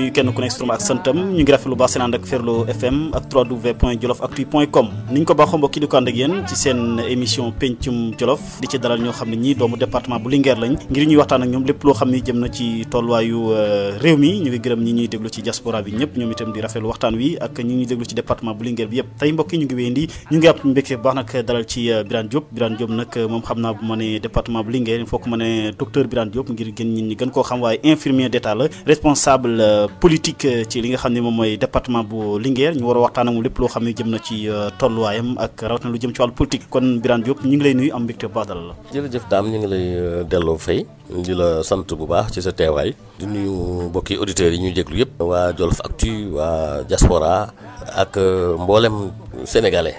nuyu kenn ku nekk si turam ak santam ñu ngi rafetlu baax seen ànd ak Ferlo FM ak www.jolofactu.com ni ñu ko baaxoo mbokk yi di ko ànd ak yéen ci seen émission pencum Jolof di ci dalal ñoo xam ne ñii doomu département bu Linguère lañ ngir ñuy waxtaan ak ñoom lépp loo xam ne jëm na ci tolluwaayu réew mi ñu ngi gërëm ñi ñuy déglu ci diaspora bi ñëpp ñoom itam di rafetlu waxtaan wi ak ñi ñuy déglu ci département bu Linguère bi yëpp tey mbokk yi ñu ngi wéyandi ñu ngi am mbégte bu baax nag dalal ci Birane Diop nag moom xam naa bu ma ne département bu Linguère il faut que ma ne docteur Birane Diop ngir gën ñi gën koo xam waaye infirmier d'état la responsable politique ci li nga xam ne moom mooy département bu Linguère ñu war a waxtaan ak moom lépp loo xam ne jëm na ci tolluwaayam ak rawatina lu jëm ci wàllu politique kon Birane Diop ñu ngi lay nuyu am mbégte bu baax dalal la. jërëjëf Dame ñu ngi lay delloo fay di la sant bu baax ci sa teewaay di nuyu mbokki auditeurs yi ñuy déglu yëpp waa Jolof Actu waa diaspora ak mboolem sénégalais.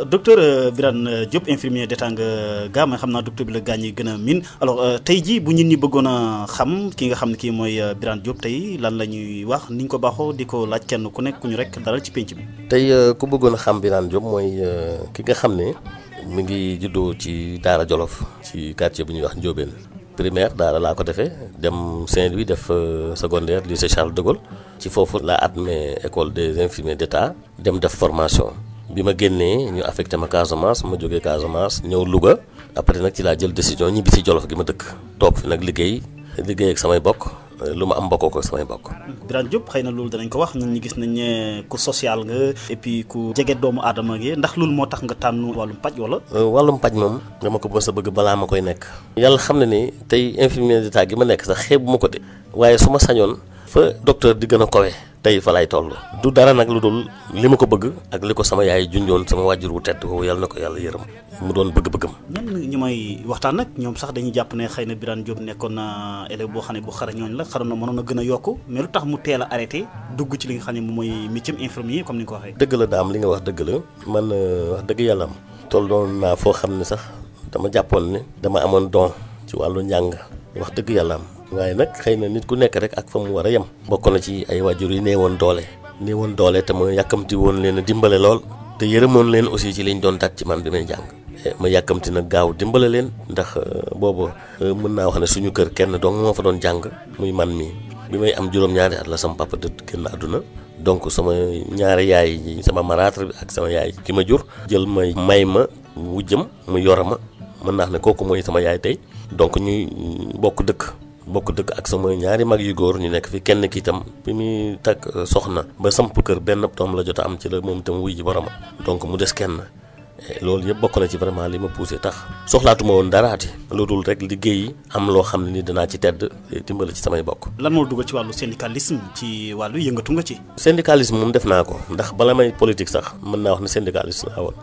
Docteur Birane Diop infirmier d'état nga gaa ma xam naa docteur bi la gaañ yi gën a miin alors tey jii bu nit ñi bëggoon a xam ki nga xam ne kii mooy Birane Diop tey lan la ñuy wax ni ñu ko baaxoo di ko laaj kenn ku nekk ku ñu rek dalal ci penc bi. tey ku bëggoon a xam Birane Diop mooy ki nga xam ne mi ngi juddoo ci Daara Jolof ci quartier bu ñuy wax Ndiobène primaire Daara laa ko defee dem Saint-Louis def secondaire lycée Charles de Gaulle ci foofu laa admis école des infirmiers d'état dem def formation. bi ma génnee ñu affecté ma Casamance ma jógee Casamance ñëw Louga après nag ci laa jël décision ñibbi si Jolof gi ma dëkk toog fi nag liggéey ak samay bokk lu ma am bokkoo ko samay bokk. Birane Diop xëy na loolu danañ ko wax ñun ñi gis nañ ne ku social nga et puis ku jege doomu aadama gi ndax loolu moo tax nga tànn wàllum paj wala. wàllum paj moom dama ko mës a bëgg balaa ma koy nekk. yàlla xam na ni tey infirmier d'état gi ma nekk sax xeebu ma ko de waaye su ma sañoon fa docteur di gën a kowe tey fa lay toll du dara nag lu dul li ma ko bëgg ak li ko sama yaay junjoon sama wàjjur wu tedd ko yàlla na ko yàlla yërëm mu doon bëgg-bëggam. ñenn ñu may waxtaan nag ñoom sax dañuy jàpp ne xëy na Birane Diop nekkoon na élève boo xam ne bu xarañooñ la xaroon na mënoon a gën a yokk mais lu tax mu teel a arrêté dugg ci li nga xam ne moom mooy métier infirmier comme ni nga ko waxee. dëgg la Dame li nga wax dëgg la man wax dëgg yàlla am toll doon naa foo xam ne sax dama jàppoon ne dama amoon don ci wàllu njàng wax dëgg yàlla am waaye nag xëy na nit ku nekk rek ak fa mu war a yem bokk na ci ay waajur yi néewoon doole te ma yàkkamti woon leen a dimbale lool te yërëmoon leen aussi ci liñ doon daj ci man bi may jàng ma yàkkamti nag gaaw dimbale leen ndax boobu mën naa wax ne suñu kër kenn dong moo fa doon jàng muy man mii bi may am juróom-ñaari at la sama papa dëdd génn àdduna donc sama ñaari yaay yi sama marâtre bi ak sama yaay ki ma jur jël may ma wujjam mu yora ma mën naa wax ne kooku mooy sama yaay tey donc ñuy bokk dëkk ak sama ñaari mag yu góor ñu nekk fi kenn ki itam bi muy takk soxna ba samp kër benn doom la jot a am ci la moom itam wuy ji boroma donc mu des kenn loolu yëpp bokk na ci vraiment li ma poussé tax soxlaatuma woon daraati lu dul rek liggéey am loo xam ne ni danaa ci tedd dimbali ci samay bokk. lan moo dugal ci wàllu syndicalisme ci wàllu yëngatu nga ci. syndicalisme moom def naa ko ndax bala may politique sax mën naa wax ne syndicaliste laa woon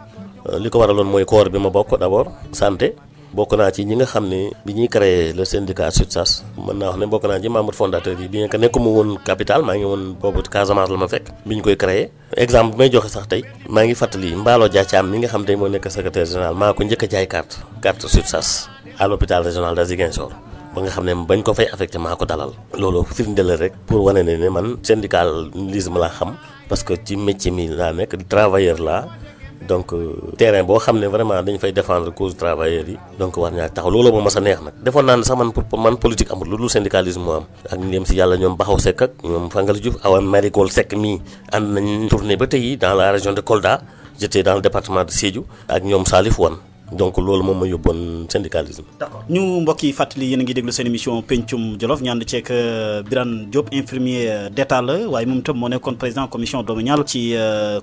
li ko waraloon mooy corps bi ma bokk d'abord santé. bokk naa ci ñi nga xam ne bi ñuy créé le syndicat SUTSAS mën naa wax ne bokk naa ci membre fondateur yi bien que nekkuma woon capital maa ngi woon boobu Casamance la ma fekk bi ñu koy créé exemple bi may joxe sax tey maa ngi fàttali Mballo Dia Thiam mi nga xam tey moo nekk secrétaire général maa ko njëkk a jaay carte SUTSAS à l'hôpital régional de Ziguinchor ba nga xam ne bañ ko fay affecté maa ko dalal loolu firnde la rek pour wane ne man syndicalisme laa xam parce que ci métier mi laa nekk travailleur laa donc terrain boo xam ne vraiment dañ fay défendre cause travailleurs yi donc war ñaa taxaw loolu moo ma sa neex nag defoon naa ne sax man politique amul lu dul syndicalisme moo am ak ndéem si yàlla ñoom Baxaw Seck ak ñoom Fangal Diouf awa Maricol Seck mii ànd nañ tournée ba tey dans la région de Kolda j'étais dans le département de Sédhiou ak ñoom Salif Wane donc loolu moom ma yóbboon syndicalisme. d'accord ñu mbokk yi fàttali yéen a ngi déglu seen émission pencum Jolof ñaan ceeg Birane Diop infirmier d'état la waaye moom itam moo nekkoon président commission domaniale ci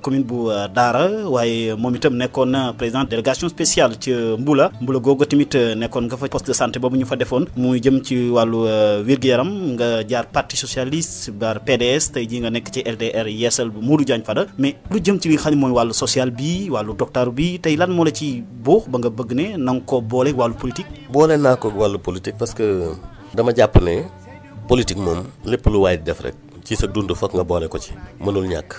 commune bu Daara waaye moom itam nekkoon président délégation spéciale ci Mbula googu tamit nekkoon nga fa poste de santé boobu ñu fa defoon muy jëm ci wàllu wér-gu-yaram nga jaar parti socialiste bar PDS tey jii nga nekk ci LDR yeesal bu Modou Diagne Fada mais lu jëm ci li nga xam ne mooy wàllu social bi wàllu docteur bi tey lan moo la ci boox nga bëgg ne na nga ko boole wàllu politique. boole naa ko wàllu politique parce que dama jàpp ne politique moom lépp lu waay di def rek ci sa dund foog nga boole ko ci mënul ñàkk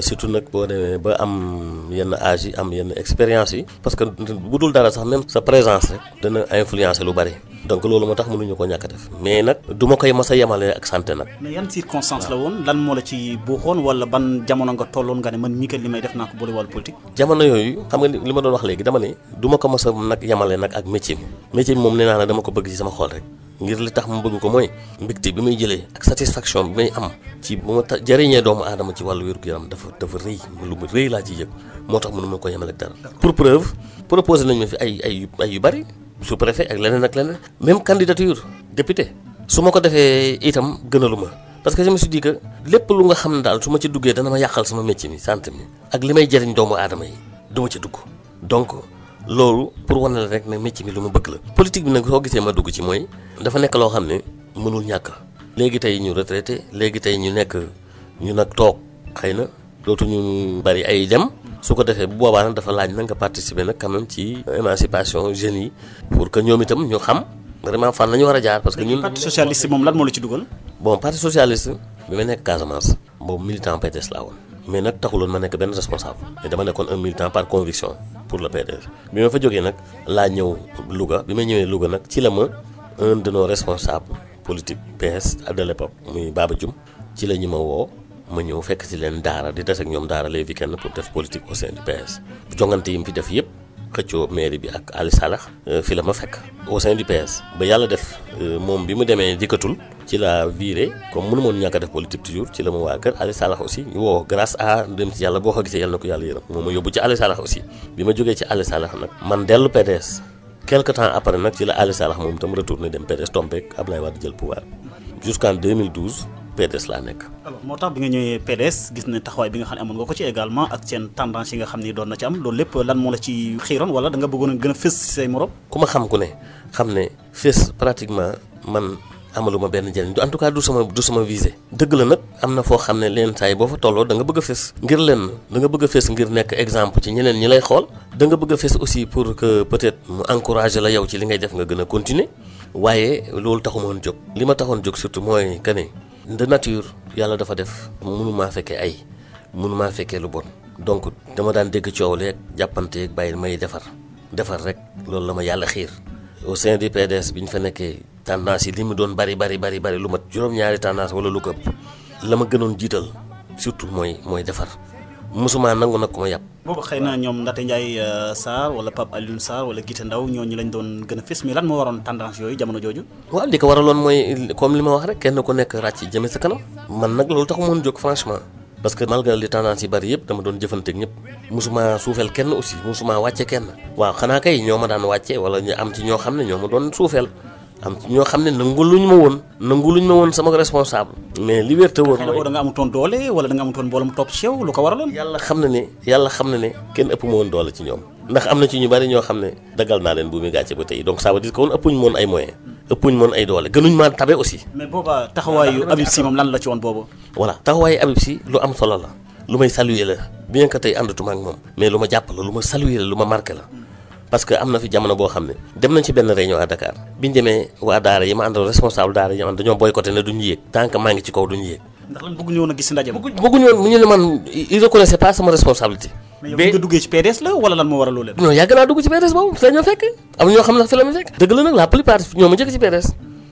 surtout nag boo demee ba am yenn âge yi am yenn expérience yi parce que bu dul dara sax même sa présence rek dana influencer lu bari donc loolu moo tax mënuñu ko ñàkk a def mais nag du ma koy mas a yemale ak santé nag. mais yan circonstance la woon lan moo la ci buuxoon wala ban jamono nga tolloon nga ne man mii kat li may def naa ko boole wàllu politique. jamono yooyu xam nga li ma doon wax léegi dama ne du ma ko mas a nag yemale nag ak métier bi moom nee naa la dama ko bëgg ci sama xol rek ngir li tax mu bëgg ko mooy mbégte bi may jëlee ak satisfaction bi may am ci bu ma jëriñee doomu aadama ci wàllu wér-gu-yaram dafa rëy lu mu rëy laa ci yëg moo tax mënu ma ko yemale ak dara. pour preuve proposé nañ ma fi ay yu bari sous préfet ak leneen même candidature député su ma ko defee itam gënalu ma parce que je me suis dit que lépp lu nga xam ne daal su ma ci duggee dana ma yàqal sama métier mi santé mi ak li may jëriñ doomu aadama yi du ma ci dugg donc loolu pour wane la rek ne métier mi lu ma bëgg la. politique bi nag soo gisee ma dugg ci mooy dafa nekk loo xam ne mënul ñàkk léegi tey ñu retraité léegi tey ñu nag toog xëy na dootuñu bari ay dem su ko defee bu boobaa nag dafa laaj na nga participer nag quand même ci émancipation jeunes yi pour que ñoom itam ñu xam vraiment fan la ñu war a jaar parce que ñun. parti socialiste moom lan moo la ci dugal. bon parti socialiste bi ma nekk Casamance boobu militant PDS laa woon mais nag taxuloon ma nekk benn responsable mais dama nekkoon un militant par conviction pour le PDS bi ma fa jógee nag laa ñëw Louga bi ma ñëwee Louga nag ci la ma un de nos responsables politiques PS de l'époque muy Baba Dioum ci la ñu ma woo ma ñëw fekk ci leen daara di des ak ñoom daara les week-ends pour def politique au sein du PS jongante yi mu fi def yëpp xëccoo mairie bi ak Ali Salax fi la ma fekk au sein du PS ba yàlla def moom bi mu demee dikkatul ci la viré comme mënu moon ñàkk a def politique toujours ci la ma waa kër Ali Salax aussi woo grâce à dem ci yàlla boo ko gisee yàlla na ko yàlla yërëm moom ma yóbbu ci Ali Salax aussi bi ma jógee ci Ali Salax nag man dellu PDS quelque temps après nag ci la Ali Salax moom itam retourné dem PDS tombé ak Ablaye Wade jël pouvoir jusqu'en 2012 PDS laa nekk. alors moo tax bi nga ñëwee PDS gis ne taxawaay bi nga xam ne amoon nga ko ci également ak seen tendance yi nga xam ni doon na ci am loolu lépp lan moo la ci xiiroon wala da nga bëggoon a gën a fës ci say morom. ku ma xam ku ne xam ne fës pratiquement man amaluma benn njëriñ en tout cas du sama visée. dëgg la nag am na foo xam ne leen saa yi boo fa tolloo da nga bëgg a fës. ngir leen da nga bëgg a fës ngir nekk exemple ci ñeneen ñi lay xool. da nga bëgg a fës aussi pour que peut-être mu encourager la yow ci li ngay def nga gën a continuer waaye loolu taxuma woon jóg. li ma taxoon jóg surtout mooy que ne de nature yàlla dafa def mënumaa fekkee mënumaa fekkee lu bon donc dama daan dégg coow leeg jàppanteeg bàyyi may defar rek loolu la ma yàlla xiir au sein du PDS bi ñu fa nekkee tendance yi li mu doon bari lu mat juróom-ñaari tendance wala lu ko ëpp la ma gënoon jiital surtout mooy defar mosuma nangu nag ku ma yàpp. boobu xëy na ñoom Ndate Ndiaye Sarr wala Pape Alioune Sarr wala Guité Ndaw ñooñu lañ doon gën a fës mais lan moo waroon tendance yooyu jamono jooju. waaw li ko waraloon mooy comme li ma wax rek kenn ku nekk ràcc jëme sa kanam man nag loolu taxu moon jóg franchement parce que malgré li tendance yi bari yëpp dama doon jëfanteeg ñëpp mosuma suufeel kenn aussi mosuma wàcce kenn waaw xanaa kay ñoo ma daan wàcce wala ñu am ci ñoo xam ne ñoo ma doon suufeel am ci ñoo xam ne nanguluñ ma woon sama responsable mais liberté woon xëy na boo da nga amutoon doole wala da nga amutoon mbooloo mu topp ci yow lu ko waraloon. yàlla xam na ne kenn ëpp ma woon doole ci ñoom ndax am na ci ñu bari ñoo xam ne daggal naa leen bu muy gàcce ba tey donc ça veut dire que woon ëppuñ moon ay moyens ëppuñ moon ay doole gënuñ maa tabe aussi. mais booba taxawaayu Habib Sy moom lan la ci woon boobu. voilà taxawaayu Habib Sy lu am solo la lu may saluer la bien que tey àndatuma ak moom mais lu ma jàpp la lu ma saluer la lu ma marqué la parce que am na fi jamono boo xam ne dem nañ ci benn réunion à Dakar biñ demee waa daara yi ma àndal responsable daara yi ma ànd dañoo boycotté ne duñu yéeg tant que maa ngi ci kaw duñu yéeg. ndax lan bëgguñu woon a gis ndaje ma. bëgguñu woon ñu ne man il reconnaissait pas sama responsabilité. mais yow nga duggee ci PDS la wala lan moo waral loolu. non yàgg naa dugg ci PDS boobu fi la ñoo fekk am ñoo xam ne fi la ma fekk. dëgg la nag la plupart ñoo ma njëkk ci PDS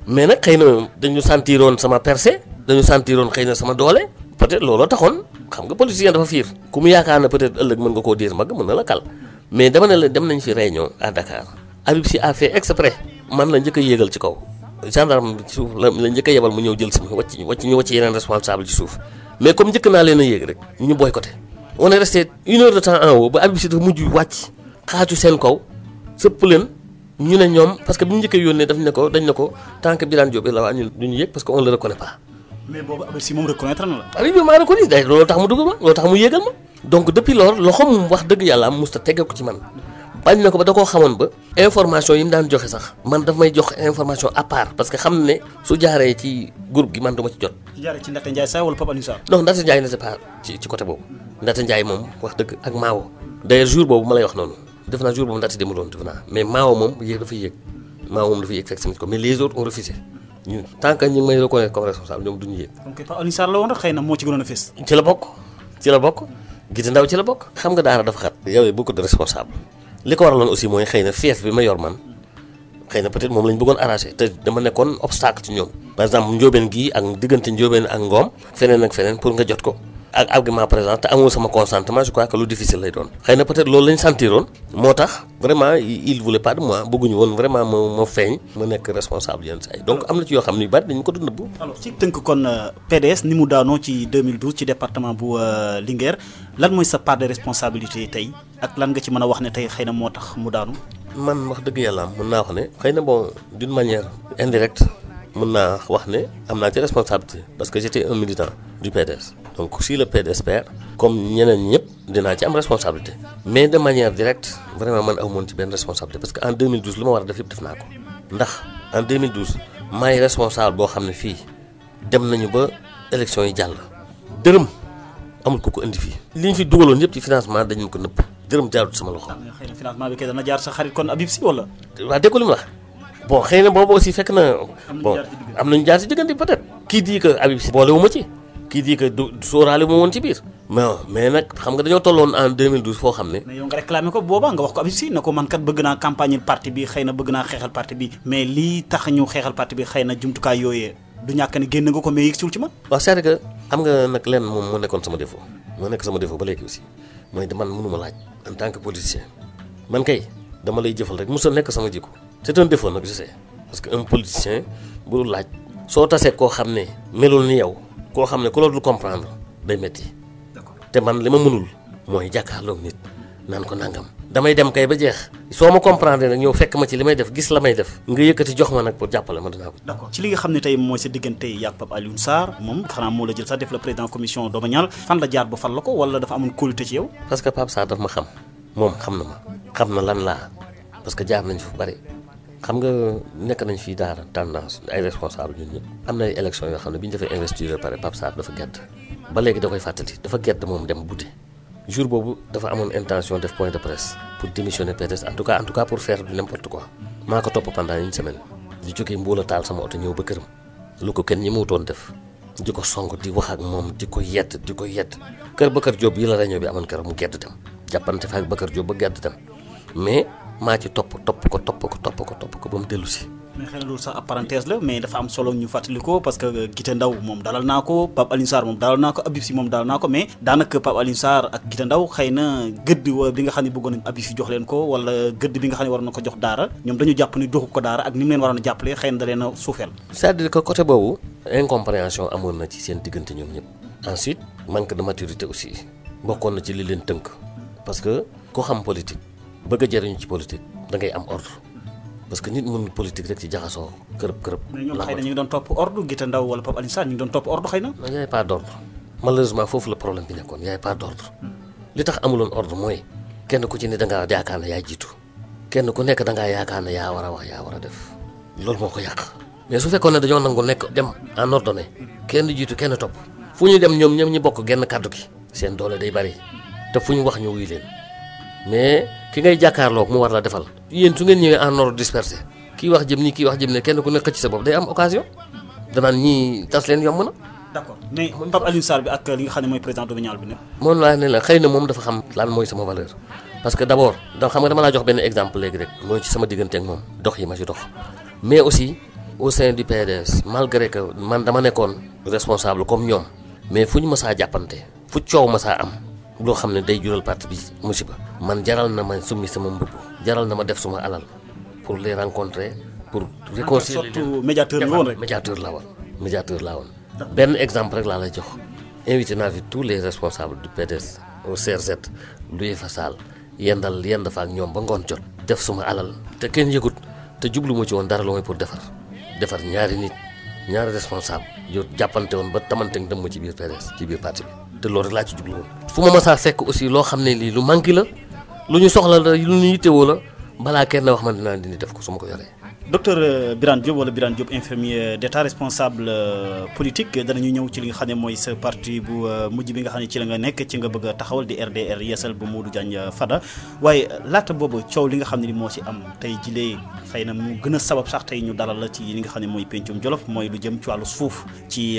mais nag xëy na dañu sentiroon sama percée dañu sentiroon xëy na sama doole peut-être looloo taxoon xam nga politicien dafa fiir ku mu yaakaar na peut-être ëllëg mën nga koo diir mbagg mën na la kal mais dama ne la dem nañ fi réunion à Dakar Habib Sy a fait exprès man la njëkk a yéegal ci kaw gendarme bi ci suuf la njëkk a yebal mu ñëw jël si wàcc yeneen responsable ci suuf mais comme njëkk naa leen a yéeg rek ñu boycotté on est resté 1 heure de temps en haut ba Habib Sy dafa mujj wàcc xaaju seen kaw sëpp leen ñu ne ñoom parce que bi ñu njëkk a yónnee dañ ne ko tant que Birane Diop la waa ñu duñu yéeg parce que on le reconnaît pas. mais boobu Habib Sy moom reconnaître na la. Habib Sy maa reconnu day loolu tax mu dugg ma loolu tax mu yéegal ma donc depuis loolu loxoom wax dëgg yàlla am musta tegge ko ci man bañ na ko ba da koo xamoon ba information yi mu daan joxe sax man daf may jox information à part parce que xam ne su jaaree ci groupe gi man du ma ci jot. su jaaree ci Ndate Ndiaye Sarr wala Pape Alioune Sarr. non Ndate Ndiaye n'était pas ci côté boobu Ndate Ndiaye moom wax dëgg ak Maawo d'ailleurs jour boobu ma lay wax noonu def naa jour boobu Ndate demuloon def naa mais Maawo moom dafa yéeg fekk si ko mais les autres ont refusé ñun tant que ñu ngi may reconnaître comme responsable ñoom duñu yéeg. donc Pape Alioune Sarr la woon rek xëy na moo ci gënoon a fës. ci la bokk Guité Ndaw ci la bokk. xam nga daara dafa xat. yow beaucoup de responsable li ko waraloon aussi mooy xëy na fief bi ma yor man xëy na peut-être moom lañ bëggoon arranger te dama nekkoon obstacle ci ñoom. par exemple njóobeen gii ak diggante njóobeen ak ngoom feneen ak feneen pour nga jot ko ak argument présent te amul sama consentement je crois que lu difficile lay doon xëy na peut-être loolu lañ sentiroon moo tax vraiment il voulait pas de moi bëgguñu woon vraiment ma feeñ ma nekk responsable yenn saa yi donc am na ci yoo xam ne yu bari dañu ko doon nëbbu. alors ci tënk kon PDS ni mu daanoo ci 2012 ci département bu Linguère lan mooy sa part de responsabilité tey ak lan nga ci mën a wax ne tey xëy na moo tax mu daanu. man wax dëgg yàlla mën naa wax ne xëy na bon d'une manière indirecte mën naa wax ne am naa ci responsabilité parce que j'étais un militant du PDS donc si le PDS perd comme ñeneen ñëpp dinaa ci am responsabilité mais de manière directe vraiment man aw moon ci benn responsabilité parce que en 2012 lu ma war a def yëpp def naa ko ndax en 2012 maay responsable boo xam ne fii dem nañu ba élection yi jàll dërëm amul ku ko indi fii li ñu fi dugaloon yëpp ci financement dañu ko nëpp dërëm jaarut sama loxo. xëy na financement bi kay dana jaar sa xarit kon Habib Sy wala. waa dégg li mu wax bon xëy na boobu aussi fekk na bon am nañu jaar ci diggante peut-être kii di que Habib Sy boole wu ma ci kii di que du sóoraale ma woon ci biir mais nag xam nga dañoo tolloon en 2012 foo xam ne mais yow nga réclamé ko boobaa nga wax ko Habib Sy ne ko man kat bëgg naa campagne parti bi xëy na bëgg naa xeexal parti bi mais lii tax ñu xeexal parti bi xëy na jumtukaay yooyee du ñàkk ne génn nga ko mais yëgsiwul ci man. waaw c'est que xam nga nag lenn moom moo nekkoon sama défaut moo nekk sama défaut ba léegi aussi mooy man mënuma laaj en tant que politicien man kay dama lay jëfal rek mos a nekk sama jikko c'est un défaut nag je sais parce que un politicien bu laaj soo tasee koo xam ne melul ni yow koo xam ne ku la dul comprendre day metti te man li ma mënul mooy jàkkaarloog nit naan ko nangam damay dem kay ba jeex soo ma comprendre nag ñëw fekk ma ci li may def gis la may def nga yëkkati jox ma nag pour jàppale ma dinaa ko. d'accord ci li nga xam ne tey mooy sa diggante yaag Pape Alioune Sarr moom xanaa moo la jël sax def la président commission domaniale fan la jaar ba fal la ko wala dafa amoon kóolute ci yow. parce que Pape Sarr daf ma xam moom xam na ma xam na lan laa parce que jaar nañ fu bari xam nga nekk nañ fii daara tendance ay responsable ñun ñëpp am na ay élections yoo xam ne bi ñu defee investiture pare Pape Sarr dafa gedd ba léegi da koy fàttali dafa gedd moom dem budde jour boobu dafa amoon intention def point de presse pour démissionner PDS en tout cas pour faire du n'importe quoi maa ko topp pendant une semaine di jógee Mbuula taal sama oto ñëw ba këram lu ko kenn ñi mu wutoon def di ko song di wax ak moom di ko yedd kër Bakar Diop yi la réunion bi amoon keroog mu gedd dem jàppante fa ak Bakar Diop ba gedd dem mais maa ci topp ko ba mu dellu si. mais xëy na loolu sax ab parenthèse la mais dafa am solo ñu fàttali ko parce que Guité Ndaw moom dalal naa ko Pape Alioune Sarr moom dalal naa ko Habib Sy moom dalal naa ko mais daanaka Pape Alioune Sarr ak Guité Ndaw xëy na gëdd bi nga xam ne bëggoon nañ Habib Sy jox leen ko wala gëdd bi nga xam ne war na ko jox daara ñoom dañu jàpp ni joxu ko daara ak ni mu leen waroon a jàppale xëy na da leen a suufeel. c'est-à-dire que côté boobu incompréhension amoon na ci seen diggante ñoom ñëpp ensuite manque de maturité aussi bokkoon na ci li leen tënk parce que ko xam politique bëgg a jëriñu ci politique da ngay am ordre parce que nit mënul politique rek ci jaxasoo kërëb. mais ñoom xëy na ñu ngi doon topp ordre Guité Ndaw wala Pape Alioune Sarr ñu ngi doon topp ordre xëy na. y avait pas d'ordre malheureusement foofu la problème bi nekkoon y avait pas d'ordre li tax amuloon ordre mooy kenn ku ci ne da ngaa yaakaar ne yaa jiitu kenn ku nekk da ngaa yaakaar ne yaa war a wax yaa war a def loolu moo ko yàq mais su fekkoon ne dañoo nangu nekk dem en ordonnée kenn jiitu kenn topp fu ñu dem ñoom ñi bokk genn kàddu gi seen doole day bari te fu ñu wax ñu wuy leen mais ki ngay jàkkaarloog mu war la defal yéen su ngeen ñëwee en ordre dispersé kii wax jëm nii kii wax jëm ne kenn ku nekk ci sa bopp day am occasion danaan ñii tas leen yomb na. d'accord mais Pape Alioune Sarr bi ak li nga xam ne mooy président domanial bi ne. moom laa ne la xëy na moom dafa xam lan mooy sama valeur parce que d'abord xam nga dama laa jox benn exemple léegi rek mooy ci sama diggante ak moom dox yi ma ci dox mais aussi au sein du PDS malgré que man dama nekkoon responsable comme ñoom mais fu ñu mësaa jàppante fu coow mësaa am loo xam ne day jural parti bi musiba man jaral na ma summi sama mbubb jaral na ma def suma alal pour les rencontrer pour réconcilier surtout médiateur la woon rek médiateur laa woon benn exemple rek laa lay jox invité naa fi tous les responsables du PDS au CRZ Louis Fassal yend fa ak ñoom ba ngoon jot def suma alal te kenn yëgut te jublu ma ci woon dara lu mooy pour defar ñaari nit ñaari responsable yo jàppante woon ba tamante dem ma ci biir PDS ci biir parti bi te loolu rek laa ci jublu woon fu ma masaa fekk aussi loo xam ne lii lu manqué la lu ñu soxla la lu ñu yittewoo la balaa kenn wax man dinaa dindi def ko su ma ko yoree. docteur Birane Diop wala Birane Diop infirmier d'état responsable politique danañu ñëw ci li nga xam ne mooy sa parti bu mujj bi nga xam ne ci la nga nekk ci nga bëgg a taxawal di RDR Yeesal bu Modou Diagne Fada waaye laata boobu coow li nga xam ne ni moo ci am tey jilee xëy na mu gën a sabab sax tey ñu dalal la ci li nga xam ne mooy pencum Jolof mooy lu jëm ci wàllu suuf ci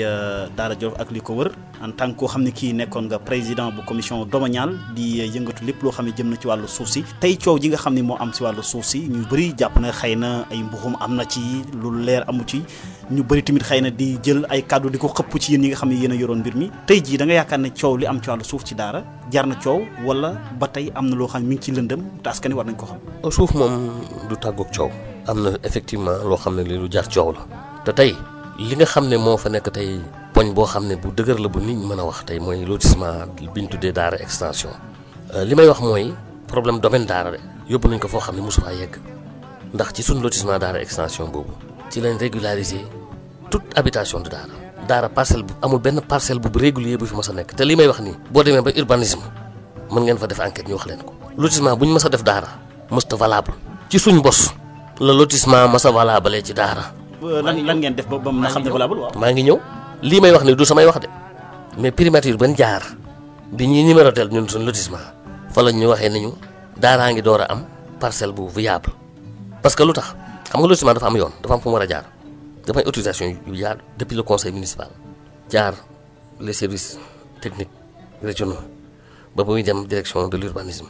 Daara Jolof ak li ko wër en tant que koo xam ne kii nekkoon nga président bu commission domaniale di yëngatu lépp loo xam ne jëm na ci wàllu suuf si tey coow ji nga xam ne moo am si wàllu suuf si ñu bëri jàpp na xëy na ay mbuxum am na ci lu leer amu ci ñu bëri tamit xëy na di jël ay kàddu di ko xëpp ci yéen ñi nga xam ne yéen a yoroon mbir mi tey jii da nga yaakaar ne coow li am ci wàllu suuf ci daara jar na coow wala ba tey am na loo xam ne mi ngi ci lëndëm te askan wi war nañ ko xam. suuf moom du tàggoog coow. am na effectivement loo xam ne li lu jar coow la te tey li nga xam ne moo fa nekk tey poñ boo xam ne bu dëgër la bu nit ñi mën a wax tey mooy lotissement bi ñu tuddee daara extension. li may wax mooy problème domaine daara de yóbbu nañ ko foo xam ne mosu faa yegg ndax ci suñ lotissement daara extension boobu ci lañ régulariser toute habitation de daara. daara parcelle bu amul benn parcelle bu régulier bu fi mës a nekk te li may wax nii boo demee ba urbanisme mën ngeen fa def enquête ñu wax leen ko. lotissement bu ñu mës a def daara mësta valable ci suñ bos la lotissement mës a valable ci daara. lan ngeen def ba mën a xam ne valable waaw. maa ngi ñëw lii may wax ni du samay wax de mais primature ban jaar bi ñuy numérotel ñun suñ lotissement fa lañ ñu waxee nañu daaraa ngi door a am parcelle bu viable parce que lu tax xam nga lotissement dafa am yoon dafa am fu mu war a jaar dafa am autorisation yu jaar depuis le conseil municipal jaar les services techniques régionaux ba muy dem direction de l'urbanisme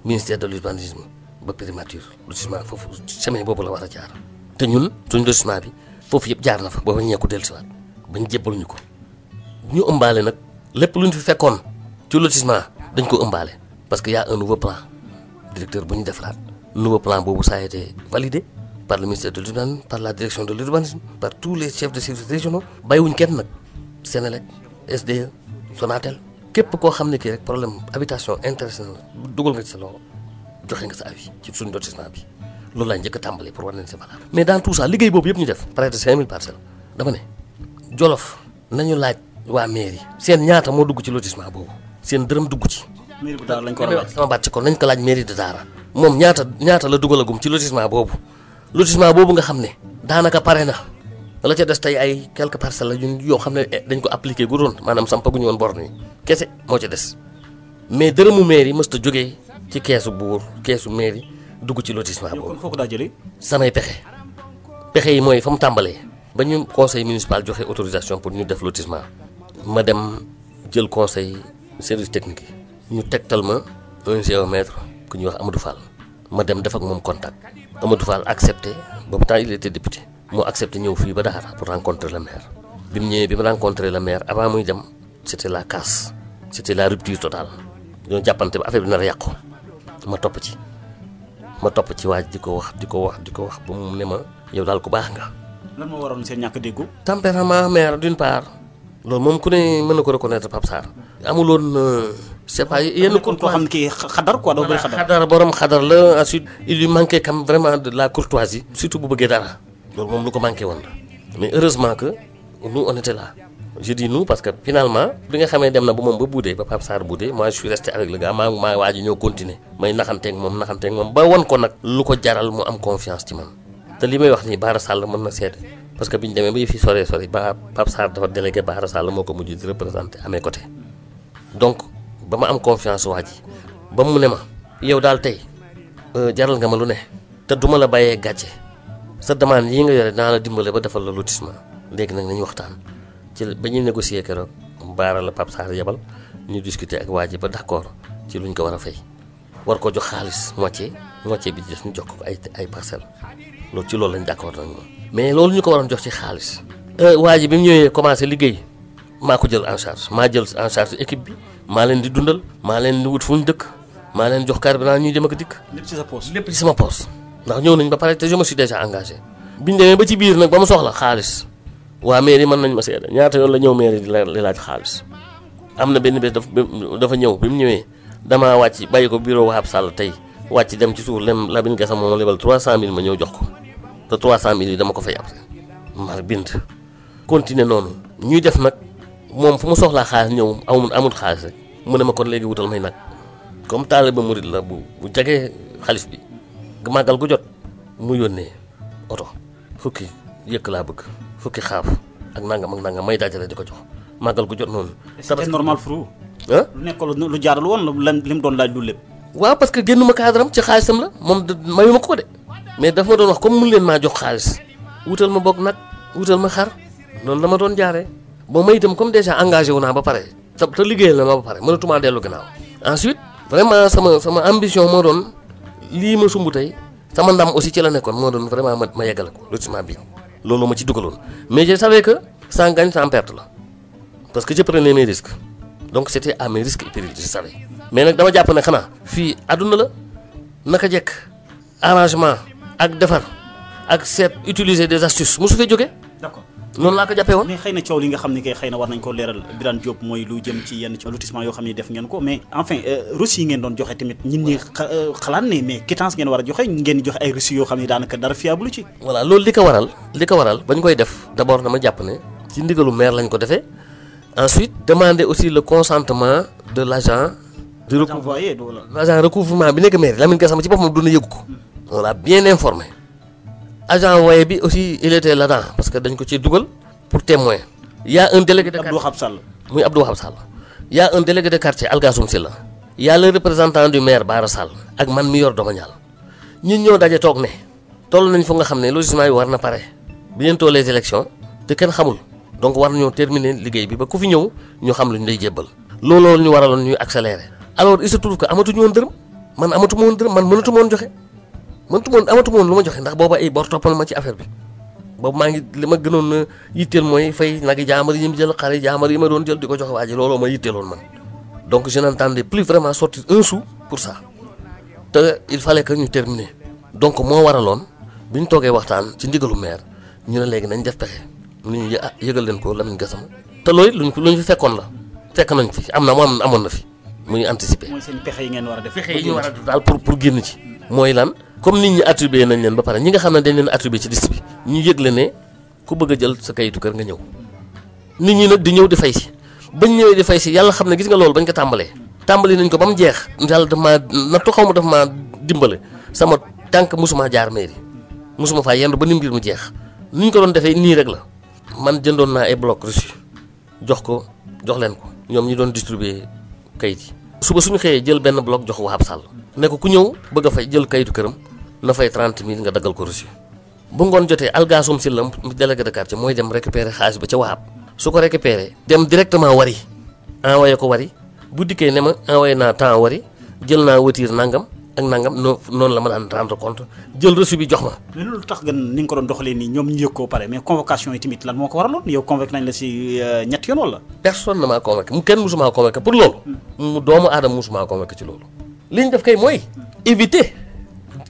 ministère de l'urbanisme ba primature lotissement foofu semaine boobu la war a jaar te ñun suñ lotissement bi foofu yëpp jaar na fa ba ba ñeeku dellusiwaat bañ jébbal ñu ko ñu ëmbaale nag lépp lu ñu fi fekkoon ci lotissement dañ ko ëmbaale parce que y a un nouveau plan directeur bu ñu defaraat nouveau plan boobu ça a été validé par le ministère de l'urbanisme par la direction de l'urbanisme par tous les chefs de services régionaux bàyyiwuñ kenn nag Sénélec SDE Sonatel képp koo xam ne kii rek problème habitation intéressé na dugal nga ci sa loxo joxe nga sa avis ci suñu lotissement bi loolu laa njëkk a tàmbali pour war nañ si valable mais dans tout ça liggéey boobu yëpp ñu def près de 5000 parcelles dama ne Jolof nañu laaj waa mairie seen ñaata moo dugg ci lotissement boobu seen dërëm dugg ci. mairie bu Daara lañ ko war a laaj sama baat ci kon nañ ko laaj mairie de Daara moom ñaata la dugalagum ci lotissement boobu nga xam ne daanaka pare na la ca des tey ay quelques parcelles la ñun yoo xam ne dañ ko appliqué gu doon maanaam sampaguñu woon borne yi kese moo ca des mais dërëmu mairie mësta jógee ci keesu buur keesu mairie dugg ci lotissement boobu. kon foo ko daa jëlee. samay pexe yi mooy fa mu tàmbalee ba ñu conseil municipal joxe autorisation pour ñu def lotissement ma dem jël conseil service technique yi ñu tegtal ma un géomètre ku ñuy wax Amadou Fall ma dem def ak moom contact Amadou Fall accepté boobu temps il était député moo accepté ñëw fii ba Daara pour rencontrer le maire bi mu ñëwee bi ma rencontrer le maire avant muy dem c'était la casse c'était la rupture totale ñoo jàppante ba affaire bi nar a yàqu ma topp ci waaj di ko wax ba mu ne ma yow daal ku baax nga. lan moo waroon seen ñàkk déggu. tempérament maire d'une part loolu moom ku ne mën na ko reconnaître Pape Sarr. amuloon c'est pas yenn. kon koo xam ne kii xadar quoi doo bëri xadar borom xadar la ensuite il lui manquait quand même vraiment de la courtoisie surtout bu bëggee dara loolu moom lu ko manqué woon la mais heureusement que nous on était là. je dis nous parce que finalement bi nga xamee dem na ba moom ba buudee ba Pape Sarr buudee moi je suis resté avec le gars maa waaj ñoo continuer may naxanteeg moom ba won ko nag lu ko jaral mu am confiance ci man te li may wax nii Bara Sall mën na seede parce que bi ñu demee ba fi sori ba Pape Sarr dafa délégué Bara Sall moo ko mujj di représenté à mes côtés donc ba ma am confiance waa ji ba mu ne ma yow daal tey jaral nga ma lu ne te duma la bàyyee gàcce sa demande yi nga yore naa la dimbale ba defal la lotissement léegi nag nañu waxtaan ci ba ñuy négocier keroog Bara la Pape Sarr yebal ñu discuter ak waa ji ba d'accord ci luñ ko war a fay war ko jox xaalis moitié bi des ñu jox ko ay parcelles loolu ci loolu lañ d'accord nag moom mais loolu ñu ko waroon jox ci xaalis waa ji bi mu ñëwee commencé liggéey maa ko jël en charge maa jël en charge équipe bi maa leen di dundal maa leen di wut fu ñu dëkk maa leen jox carburant ñuy dem ak dikk lépp ci sa poche lépp ci sama poche ndax ñëw nañ ba pare te je me suis déjà engagé biñ demee ba ci biir nag ba mu soxla xaalis waa mairie mën nañ ma seede ñaata yoon la ñëw mairie di laaj xaalis am na benn bés dafa ñëw bi mu ñëwee damaa wàcc bàyyi ko bureau Wahab Sall tey wàcc dem ci suuf lem Lamine Gassama moom lebal 300000 ma ñëw jox ko te 300000 yi dama ko fay après ma bind continuer noonu ñuy def nag moom fu mu soxlaa xaalis ñëw amul xaalis rek mu ne ma kon léegi wutal may nag comme taalibe murid la bu jagee xalif bi màggal gu jot mu yónnee oto fukki yëkk laa bëgg fukki xaaf ak nangam may dajale di ko jox màggal gu jot noonu. c'est normal fru lu nekk lu jaarul woon li mu doon laaj lu lépp. waaw parce que génnuma cadre am ci xaalisam la moom mayuma ko de mais daf ma doon wax comme mun leen maa jox xaalis wutal ma bokk nag wutal ma xar noonu la ma doon jaaree ba may itam comme déjà engagé wu naa ba pare te liggéeyal na ma ba pare mënatumaa dellu gannaaw. ensuite vraiment sama ambition moo doon lii ma sumb tey sama ndam aussi ci la nekkoon moo doon vraiment ma yeggale ko lotissement bi loolu ma ci dugaloon mais je savais que sans gagne sans perte la parce que je prenais mes risques donc c'était à mes risques et périls je savais mais nag dama jàpp ne xanaa fii àdduna la naka jekk arrangement ak defar ak seet utiliser des astuces mosu fee jógee. d'accord noonu laa ko jàppee woon. mais xëy na coow li nga xam ne kay xëy na war nañ ko leeral Birane Diop mooy lu jëm ci yenn ci lotissement yoo xam ne def ngeen ko mais enfin reçu yi ngeen doon joxe tamit ñit ñi xalaat ne mais quittance ngeen war a joxe ngeen joxe ay reçu yoo xam ne daanaka dara fiable ci. voilà loolu li ko waral bañ koy def d'abord dama jàpp ne ci ndigalu maire lañ ko defee ensuite demander aussi le consentement de l'agent de recouvrement bi nekk maire Lamine Gassama ci boppam duna yëgu ko on l'a bien informé agent envoyé bi aussi il était là-dedans parce que dañ ko ci dugal pour témoin. Il y a un délégué de quartier Abdou Wahab Sall. muy Abdou Wahab Sall. Il y a un délégué de quartier Algassoum Sylla. Il y a le représentant du maire Bara Sall ak man mi yor domanial ñun ñoo daje toog ne toll nañ fu nga xam ne lotissement yi war na pare bientôt les élections te kenn xamul donc war nañoo terminer liggéey bi ba ku fi ñëw ñu xam lu ñu lay jébbal. looloo ñu waraloon ñuy accélérer. alors il se trouve que amatuñu woon dërëm man amatuma woon dërëm man mënatuma woon joxe amatuma woon lu ma joxe ndax booba ay bor toppal ma ci affaire bi. boobu maa ngi li ma gënoon na yitteel mooy fay nagi jaamar yi mu jël xare jaamar yi ma doon jël di ko joxe waa ji looloo ma yitteeloon man donc je n'entendais plus vraiment sortir un sou pour ça te il fallait que ñu terminer donc moo waraloon bi ñu toogee waxtaan ci ndigalu maire ñu ne léegi nañ def pexe nu ñu yëgal leen ko Lamine Gassama te loolu luñ fi fekkoon la fekk nañ fi amoon na fi muy anticiper. mooy seen pexe yi ngeen war a def. pexe yi ñu war a def daal pour génn ci. mooy lan comme nit ñi attribué nañ leen ba pare ñi nga xam ne dañ leen attribué ci liste bi ñu yëgle ne ku bëgg a jël sa kayitu kër nga ñëw nit ñi nag di ñëw di fay si bañ ñëwee di fay si yàlla xam ne gis nga loolu bañ ko tàmbali nañ ko ba mu jeex yàlla daf maa nattu xaw ma daf maa dimbale sama tànk mosuma jaar mairie mosuma faa yendu ba ni mbir mu jeex ni ñu ko doon defee nii rek la man jëndoon naa ay bloc reçu jox leen ko ñoom ñi doon distribuer kayit yi suba suñu xëyee jël benn bloc jox Wahab Sall ne ko ku ñëw bëgg a fay jël kayitu këram na fay 30 000 nga daggal ko reçu bu ngoon jotee Algassoum Sylla délégué de quartier mooy dem récupérer xaalis ba ca Wahab su ko récupérer dem directement Wari envoyé ko Wari bu dikkee ne ma envoyé naa temps Wari jël naa watiir nangam ak nangam noonu la ma daan rendre compte jël reçu bi jox ma. mais loolu tax nga ni nga ko doon doxalee nii ñoom ñu yëg koo pare mais convocation yi tamit lan moo ko waraloon yow convoqué nañ la si ñetti yoon wala. personne ne m'a convoqué kenn musuma convoqué pour loolu. mu doomu aadama musuma convoqué ci loolu. li ñu def kay mooy éviter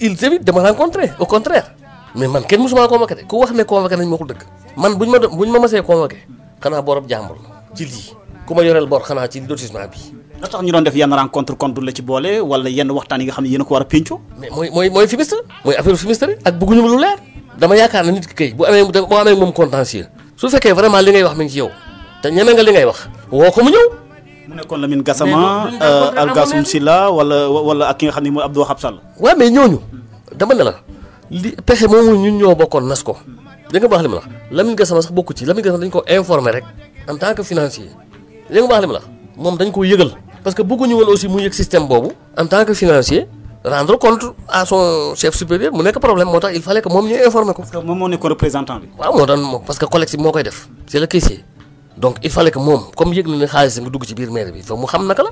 ils évitent de me rencontrer au contraire mais man kenn musuma convoqué de ku wax ne convoqué nañ ma ko dëgg man buñ ma mësee convoqué xanaa borob jàmbur ci lii ku ma yoreel bor xanaa ci lotissement bi. la tax ñu doon def yenn rencontre contre la ci boole wala yenn waxtaan yi nga xam ne yéen a ko war a pénco. mais mooy fumiste mooy affaire fumiste ak bëgguñu lu leer dama yaakaar ne nit ki kay boo amee moom contentieux su fekkee vraiment li ngay wax mi ngi ci yow te ñeme nga li ngay wax woo ko mu ñëw. mu nekkoon Lamine Gassama Algassoum Sylla wala ak ki nga xam ne mooy Abdou Wahab Sall. waaw mais ñooñu dama ne la li pexe moomu ñun ñoo bokkoon nas ko da nga baax li ma la Lamine Gassama sax bokku ci Lamine Gassama dañ ko informer rek en tant que financier da nga baax li ma la moom dañ ko yëgal parce que bëgguñu woon aussi mu yëg système boobu en tant que financier rendre compte à son chef supérieur mu nekk problème moo tax il fallait que moom ñu informer ko. parce que moom moo nekkoon représentant bi. waaw moo tax parce que collecte bi moo koy def c'est le caissier donc il fallait que moom comme yëg na ne xaalis nga dugg ci biir maire bi fa mu xam naka la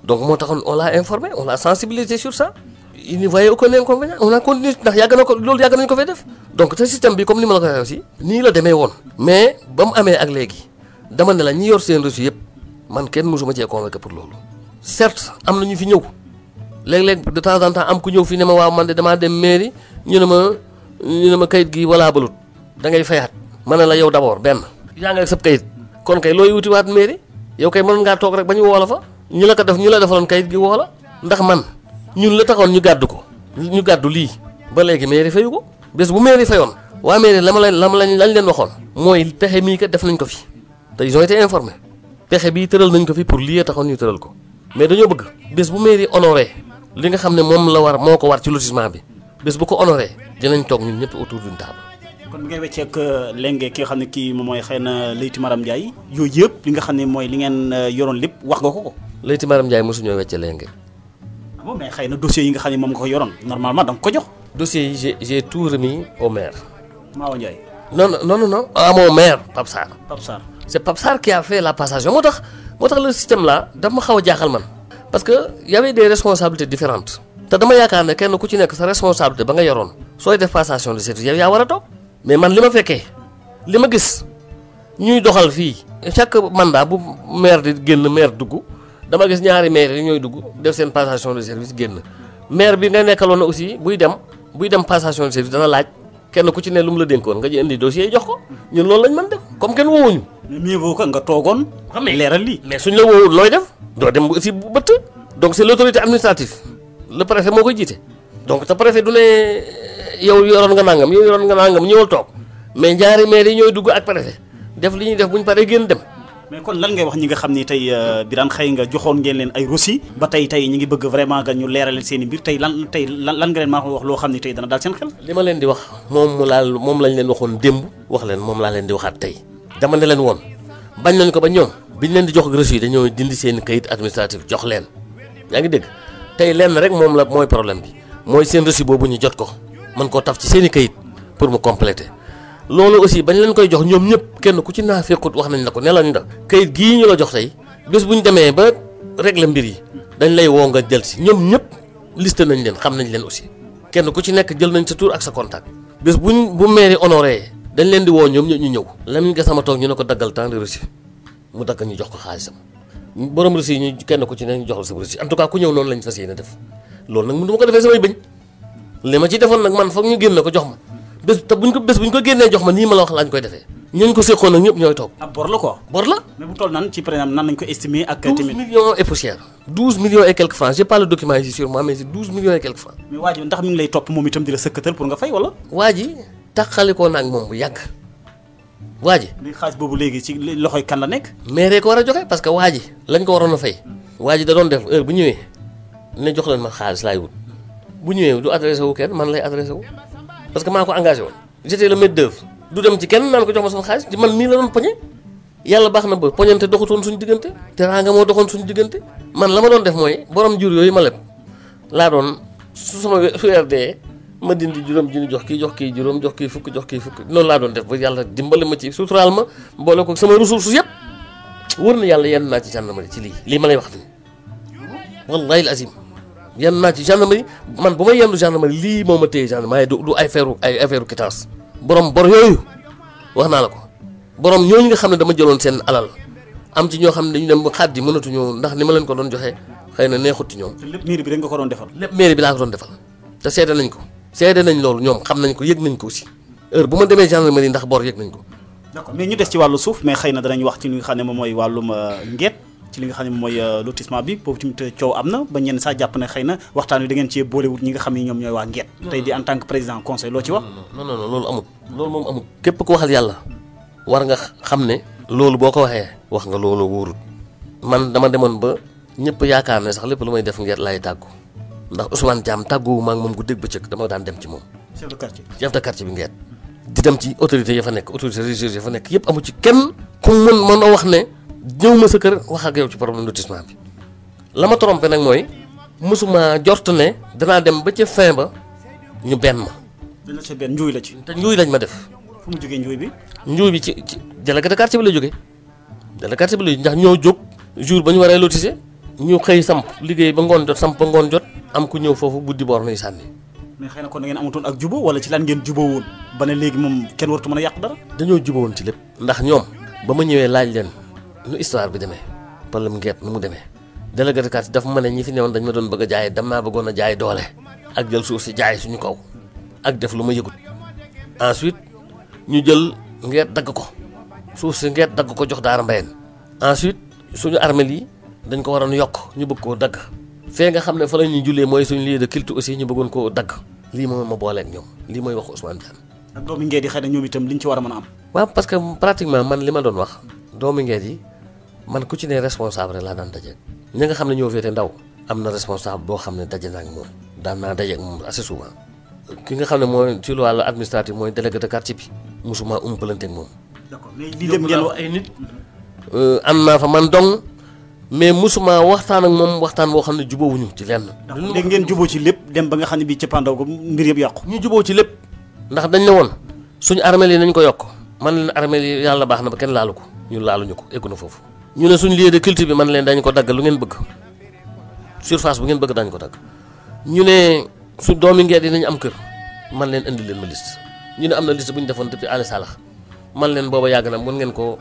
donc moo taxoon on l'a informé on l'a sensibilisé sur ça il n'y voyait aucun inconvénient on a continué ndax yàgg nañu ko fay def donc te système bi comme ni ma la ko waxee aussi nii la demee woon mais ba mu amee ak léegi dama ne la ñi yor seen reçu yëpp man kenn mosuma cee convaincre pour loolu certes am na ñu fi ñëw léeg-léeg de temps en temps am ku ñëw fi ne ma waaw man de damaa dem mairie ñu ne ma kayit gi walaa balut da ngay fayaat ma ne la yow d'abord benn yaa nga sab kayit kon kay looy wutiwaat mairie yow kay mën ngaa toog rek ba ñu woo la fa ñu la defaloon kayit gi woo la ndax man ñun la taxoon ñu gàddu lii ba léegi mairie fayu ko bés bu mairie fayoon waa mairie lañ leen waxoon mooy pexe mii kat def nañ ko fi te ils ont été informés pexe bii tëral nañ ko fi pour lii taxoon ñu tëral ko mais dañoo bëgg bés bu mairie honoré li nga xam ne moom moo ko war ci lotissement bi bés bu ko honoré dinañ toog ñun ñëpp autour d'une table. kon bi ngay wecceek léegi ki nga xam ne kii moom mooy xëy na Leyti Maram Ndiaye yooyu yëpp li nga xam ne mooy li ngeen yoroon lépp wax nga ko. Leyti Maram Ndiaye mosuñoo wecce léegi. bon mais xëy na dossiers yi nga xam ne moom nga ko yoroon normalement da nga ko jox. dossiers yi j'ai tout remis au maire. Maawa Ndiaye. non à mon maire Pape Sarr. Pape Sarr. c'est Pape Sarr qui a fait la passation moo tax le système là daf ma xaw a jaaxal man parce que y avait des responsabilités différentes te dama yaakaar ne kenn ku ci nekk sa responsabilité ba nga yoroon sooy def passation de service yow yaa war a toog mais man li ma fekkee li ma gis ñuy doxal fii chaque mandat bu maire di génn maire dugg dama gis ñaari maire yi ñooy dugg def seen passation de service génn maire bi nga nekkaloon aussi buy dem passation de service dana laaj kenn ku ci ne lu mu la dénkoon nga ji indi dossier yi jox ko ñun loolu lañ mën def comme kenn woowuñu. mieux vaut que nga toogoon. leeral lii mais suñ la woowul looy def doo dem aussi bu bëtt donc c'est l'autorité administrative le préfet moo koy jiite donc te préfet du ne yow yoroon nga nangam ñëwal toog mais ñaari maire yi ñooy dugg ak préfet def li ñuy def buñ paree génn dem. mais kon lan ngay wax ñi nga xam ni tey Birane xëy nga joxoon ngeen leen ay reçu ba tey ñi ngi bëgg vraiment nga ñu leeralal seen i mbir lan nga leen maa wax loo xam ni tey dana daal seen xel. li ma leen di wax moom lañ leen waxoon démb wax leen moom laa leen di waxaat tey dama ne leen woon bañ nañ ko ba ñoom biñ leen di jox reçu yi dañoo dindi seen kayit administratif jox leen yaa ngi dégg tey lenn rek moom la mooy problème bi mooy seen reçu boobu ñu jot ko mën koo taf ci seen i kayit pour mu compléter. loolu aussi bañ leen koy jox ñoom ñëpp kenn ku ci naa fekkut wax nañ la ko ne lañ da kayit gii ñu la jox tey bés bu ñu demee ba régler mbir yi dañ lay woo nga jël si ñoom ñëpp liste nañ leen xam nañ leen aussi kenn ku ci nekk jël nañ sa tur ak sa contact bés bu mairie honoré dañ leen di woo ñoom ñu ñëw Lamine Gassama toog ñu ne ko daggal temps de reçu mu dagg ñu jox ko xaalisam borom reçu yi ñu kenn ku ci ne ñu jox la sa reçu en tout cas ku ñëw noonu lañ fas yéene def loolu nag mënu ma ko defee samay bëñ li ma ci defoon nag man foog ñu génne ko jox ma bés buñ ko génnee jox ma nii ma la wax laañ koy defee ñooñu ko séqoon nag ñëpp ñooy toog. ab bor la quoi. bor la. mais bu toll nan ci par exemple nan nañ ko estimer ak. 12 millions et poussière. 12 millions et quelques francs j'ai pas le document ici sur moi mais c'est 12 millions et quelques francs. mais waa ji ndax mi ngi lay topp moom itam di la sëkkatal pour nga fay wala. waa ji taxalikoo na ak moom bu yàgg waa ji. li xaalis boobu léegi ci loxoy kan la nekk. maire ko war a joxe parce que waa ji lañ ko waroon a fay. waa ji da doon def heure bu ñëwee ne jox leen ma xaalis laay wut bu ñëwee du adressé wu kenn man lay adressé wu parce que maa ko engagé woon. j'étais le maître d'œuvre du dem ci kenn naan ko jox ma sama xaalis ci man mii la doon poñe yàlla baax na ba poñante doxutoon suñu diggante teraanga moo doxoon suñu diggante man la ma doon def mooy borom jur yooyu ma leb laa doon su sama weer dee ma dindi juróom ji jox kii juróom jox kii fukk noonu laa doon def ba yàlla dimbali ma ci suturaal ma boole ko sama ressources yëpp wër na yàlla yenn naa ci gendarmerie ci lii ma lay wax nii wallahi al azim yenn naa ci gendarmerie man bu may yendu gendarmerie lii moo ma téye gendarmerie du ay affaire quittance borom bor yooyu wax naa la ko borom ñooñu nga xam ne dama jëloon seen alal am ci ñoo xam ne dañu dem ba xaat yi mënatuñoo ndax ni ma leen ko doon joxee xëy na neexut ci ñoom. lépp mairie bi rek nga ko doon defal. lépp mairie bi laa ko doon defal te seede nañ ko seede nañ loolu ñoom xam nañ ko yëg nañ ko aussi heure bu ma demee gendarmerie ndax bor yëg nañ ko. d'accord mais ñu des ci wàllu suuf mais xëy na danañ wax ci li nga xam ne moom mooy wàllum ngeet ci li nga xam ne moom mooy lotissement bi boobu tamit coow am na ba ñenn saa jàpp ne xëy na waxtaan wi da ngeen cee boolewut ñi nga xam ne ñoom ñooy waa ngeet tey di en tant que président conseil loo ci wax. non loolu amul loolu moom amul képp ku waxal yàlla war nga xam ne loolu boo ko waxee wax nga loolu wóorut man dama demoon ba ñëpp yaakaar ne sax lépp lu may def ngeet laay tàggu ndax Ousmane Thiam tàgguwu ma ak moom guddeeg bëccëg dama daan dem ci moom. chef de quartier bi ngeet di dem ci autorité ya fa nekk autorité religieuse ya fa nekk yëpp amu ci kenn ku mën a wax ne ñëw ma sa kër wax ak yow ci problème lotissement bi la ma trompé nag mooy mosuma jort ne danaa dem ba ca fin ba ñu benn ma. dina ca benn njuuy la ci. te njuuy lañ ma def. fu mu jógee njuuy bi. njuuy bi ci délégué de quartier bi la jógee délégué de quartier bi la ndax ñoo jóg jour ba ñu waree lotisser ñu xëy samp liggéey ba ngoon jot samp ba ngoon jot am ku ñëw foofu buddi boor nañu sànni. mais xëy na kon da ngeen amutoon ak jubo wala ci lan ngeen juboo woon ba ne léegi moom kenn wartu mën a yàq dara. dañoo juboo woon ci lépp. ndax ñoom ba ma ñëwee laaj leen nu histoire bi demee problème ngeet nu mu demee délégué de quartier dafa ma ne ñi fi newoon dañ ma doon bëgg a jaay damaa bëggoon a jaay doole ak jël suuf si jaay suñu kaw ak def lu ma yëgut ensuite ñu jël ngeet dagg ko suuf si ngeet dagg ko jox daara mbayeen ensuite suñu armeel yi dañ ko waroon yokk ñu bëgg koo dagg fee nga xam ne fa la ñuy jullee mooy suñu lieu de culte aussi ñu bëggoon koo dagg lii moom ma booleeg ñoom lii mooy wax Ousmane Diagne. ak doomi ngeet yi xëy na ñoom itam liñ ci war a mën a am. waaw parce que pratiquement man li ma doon wax doomi ngeet yi man ku ci ne responsable laa daan daje ñi nga xam ne ñoo féete ndaw am na responsable boo xam ne daje naa ak moom daan naa daje ak moom assez souvent ki nga xam ne mooy ci wàllu administratif mooy délégué de quartier bi musuma umpalante ak moom. d'accord mais lii lépp ngeen wax ay nit. am naa fa man dong mais musuma waxtaan ak moom waxtaan boo xam ne jubóowuñu ci lenn. léegi ngeen jubóo ci lépp dem ba nga xam ne bii cappaandaw ko mbir yëpp yàqu. ñu jubóo ci lépp ndax dañ ne woon suñu armeel yi nañ ko yokk man leen armeel yi yàlla baax na ba kenn laalu ko ñun laaluñu ko eggu na foofu. ñu ne suñu lieu de culte bi man leen dañ ko dagg lu ngeen bëgg surface bu ngeen bëgg dañ ko dagg ñu ne su doomi Ngeet yi nañu am kër man leen indi leen ma liste ñu ne am na liste bu ñu defoon depuis Aliou Salax man leen booba yàgg na mën ngeen ko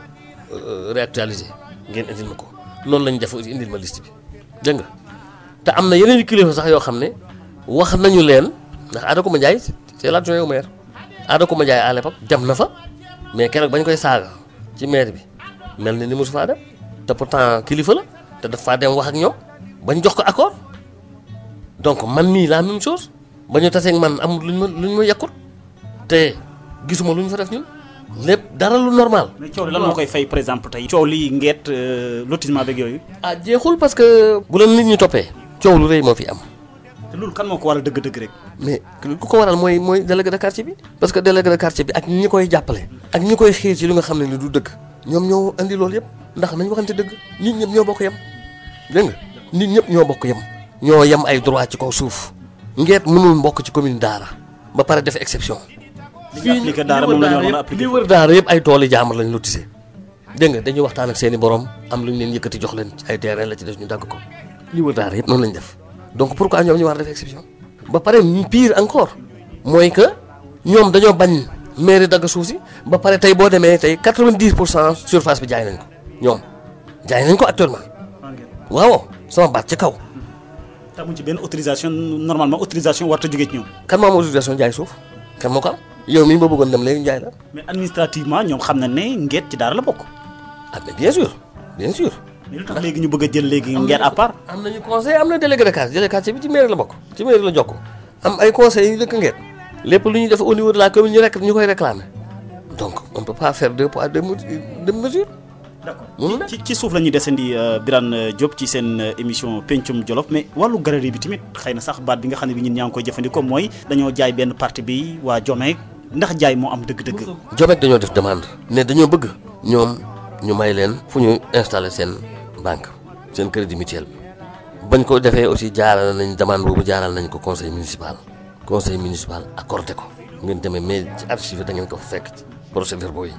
réactualiser ngeen indil ma ko noonu lañu def indil ma liste bi dégg nga te am na yeneen i kilifa sax yoo xam ne wax nañu leen ndax Ada Coumba Ndiaye c'est l'adjoint au maire Ada Coumba Ndiaye à l'époque dem na fa mais keroog bañ koy saaga ci maire bi mel ni mosu faa dem te pourtant kilifa la te daf faa dem wax ak ñoom bañ jox ko accord donc man mii la même chose ba ñu taseeg man amul luñ ma yekkut te gisuma lu ñu fa def ñun lépp dara lu normal. mais coow li lan moo koy fay par exemple tey. coow li Ngeet lotissement beeg yooyu. jeexul parce que. bu leen nit ñi toppee. coow lu rëy moo fi am. te loolu kan moo ko waral dëgg-dëgg rek. mais ku ko waral mooy délégué de quartier bi. parce que délégué de quartier bi ak ñi koy jàppale. ak ñi koy xiir ci li nga xam ne ni du dëgg. ñoom ñoo andi loolu yëpp ndax nañ waxante dëgg nit ñëpp ñoo bokk yem dégg nga nit ñëpp ñoo bokk yem. ñoo yem ay droit ci kaw suuf. Ngeet mënul mbokk ci commune Daara ba pare def exception. li wër Daara yëpp ay tooli jaamar lañ lotissé dégg nga dañuy waxtaan ak seen i borom am lu ñu leen yëkkati jox leen ay terrain la ci def ñu dagg ko li wër Daara yëpp noonu lañ def donc pourquoi ñoom ñu war a def exception. ba pare pire encore mooy que ñoom dañoo bañ mairie dagg suuf si ba pare tey boo demee tey 90% surface bi jaay nañ ko ñoom jaay nañ ko actuellement waaw sama baat ci kaw. tamuñ ci benn autorisation normalement autorisation warta jógee ci ñoom. kan moo am autorisation jaay suuf kan moo ko am. yow mii ba bëggoon dem léegi jaay la. mais administrativement ñoom xam na ne Ngeet ci Daara la bokk. mais bien sûr bien sûr. mais lu tax léegi ñu bëgg a jël léegi Ngeet à part. am nañu conseil am na délégué de quartier bi ci mairie la bokk ci mairie la jokk am ay conseils yu dëkk Ngeet lépp lu ñuy def au niveau de la commune ñu koy réclamer donc on peut pas faire deux poids deux mesures. d'accord ci suuf la ñuy desandi Birane Diop ci seen émission pencum Jolof mais wàllu galerie bi tamit xëy na sax baat bi nga xam ne bi ñun ñaa ngi koy jëfandikoo mooy dañoo jaay benn parti bi waa Jomeek ndax jaay moo am dëgg-dëgg. Jomeek dañoo def demande ne dañoo bëgg ñoom ñu may leen fu ñu installer seen banque seen crédit mutuel bañ ko defee aussi jaaral nañ demande boobu jaaral nañ ko conseil municipal accordé ko ngeen demee mais ci archive da ngeen ko fekk ci procédure boobu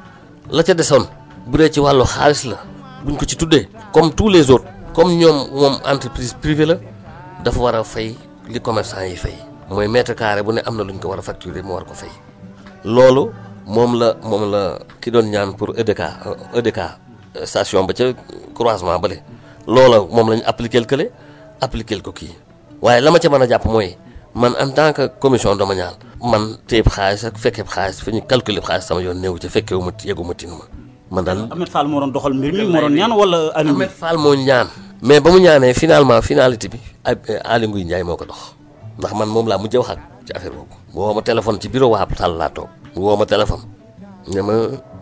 la ca desoon bu dee ci wàllu xaalis la buñ ko ci tuddee comme tous les autres comme ñoom moom entreprise privée la dafa war a fay li commerçant yi fay mooy mètre carré bu ne am na lu ñu ko war a facturer mu war ko fay loolu moom la ki doon ñaan pour EDK station ba ca croisement bale loola moom lañu appliquer ko kii waaye la ma ca mën a jàpp mooy man en tant que commission domaniale man téeb xaalis ak fekkeeb xaalis fi ñu calculer xaalis sama yoon néew ci fekkewu ma yegu ma tinu ma man daal Ahmed Fall moo doon doxal mbir mi moo doon ñaan wala Aliou Ahmed Fall moo ñaan mais ba mu ñaanee finalité bi Aly Ngouille Ndiaye moo ko dox ndax man moom laa mujjee wax ak ci affaire boobu woo ma téléphone ci bureau waa Sall laa toog woo ma téléphone ne ma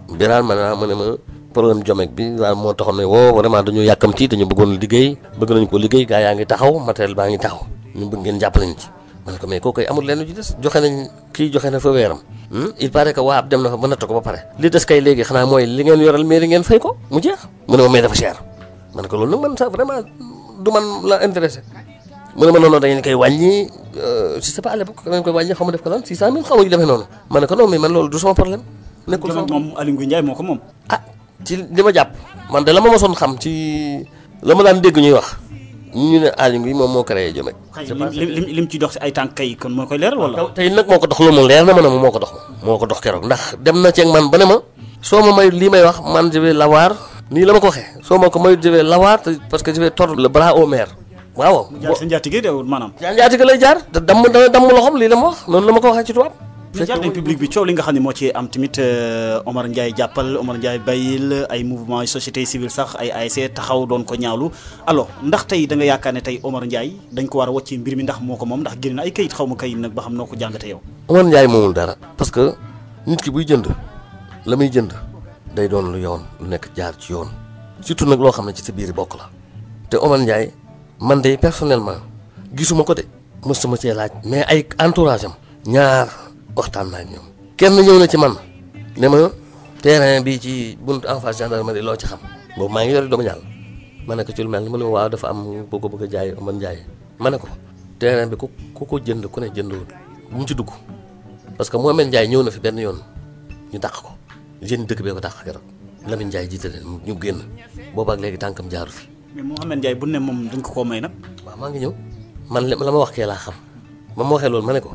Birane ma ne ma problème Jomeek bi daal moo taxoon ne woo vraiment dañu yàkkamti dañu bëggoon liggéey bëgg nañu ko liggéey gaa yaa ngi taxaw matériel baa ngi taxaw ñu bëgg ngeen jàppale ñu ci ma ne ko mais kooku amul lenn ju des joxe na fa weeram il paraît que waa ab dem na fa ba natt ko ba pare li des kay léegi xanaa mooy li ngeen yoral mairie ngeen fay ko mu jeex mu ne ma mais dafa cher ma ne ko loolu nag man sax vraiment du man la intéressé mu ne ma noonu da ngeen koy wàññi je sais pas à l'époque da ngeen koy wàññi xaw ma def ko lan 600 000 xaw ma yu defee noonu ma ne ko non mais man loolu du sama problème nekkul sama moom Aly Ngouille Ndiaye moo ko moom ci li ma jàpp man de la ma mosoon xam ci la ma daan dégg ñuy wax ñu ne Aly Ngouille moom moo créé Jomeek lim ci dox si ay tànk kay kon moo koy leeral wala tey nag moo ko dox loolu moom leer na ma ne moo ko dox keroog ndax dem na ceeg man ba ne ma soo ma may lii may wax man je vais l'avoir nii la ma ko waxee soo ma ko may je vais l'avoir parce que je vais tordre le bras au maire waaw jaar sa njaatige de maanaam njaatige lay jaar te dana damm loxom lii la ma wax noonu la ma ko waxee ci tubaab jardin public bi coow li nga xam ne moo ci am tamit Omar Ndiaye jàppal Omar Ndiaye bayil ay mouvement société civile sax ay ASC taxaw doon ko ñaawlu alors ndax tey da nga yaakaar ne tey Omar Ndiaye dañ ko war a wàcc mbir mi ndax moo ko moom ndax génn na ay kayit xaw ma kayit nag ba xam noo ko jàngate yow Omar Ndiaye moomul dara parce que nit ki buy jënd la muy jënd day doon lu yoon lu nekk jaar ci yoon surtout nag loo xam ne ci sa biir bokk la te Omar Ndiaye man de personnellement gisuma ko de mosuma cee laaj mais ay entourage am ñaar waxtaan naa ak ñoom kenn ñëw na ci man ne ma terrain bi ci buntu en face gendarmerie loo ci xam boobu maa ngi yore doomu ñaal ma ne ko ci lu mel ni mu ne ma waaw dafa am boo ko bëgg a jaay Omar Ndiaye ma ne ko terrain bi ku ko jënd ku ne jëndul bu mu ci dugg parce que Mohamed Ndiaye ñëw na fi benn yoon ñu dàq ko jeune dëkk bee ko dàq keroog Lamine Ndiaye jiite leen ñu génn boobu ak léegi tànkam jaaru fi. mais Mohamed Ndiaye bu ne moom dañ ko koo may nag. waaw maa ngi ñëw man la ma wax kee laa xam ba ma waxee loolu ma ne ko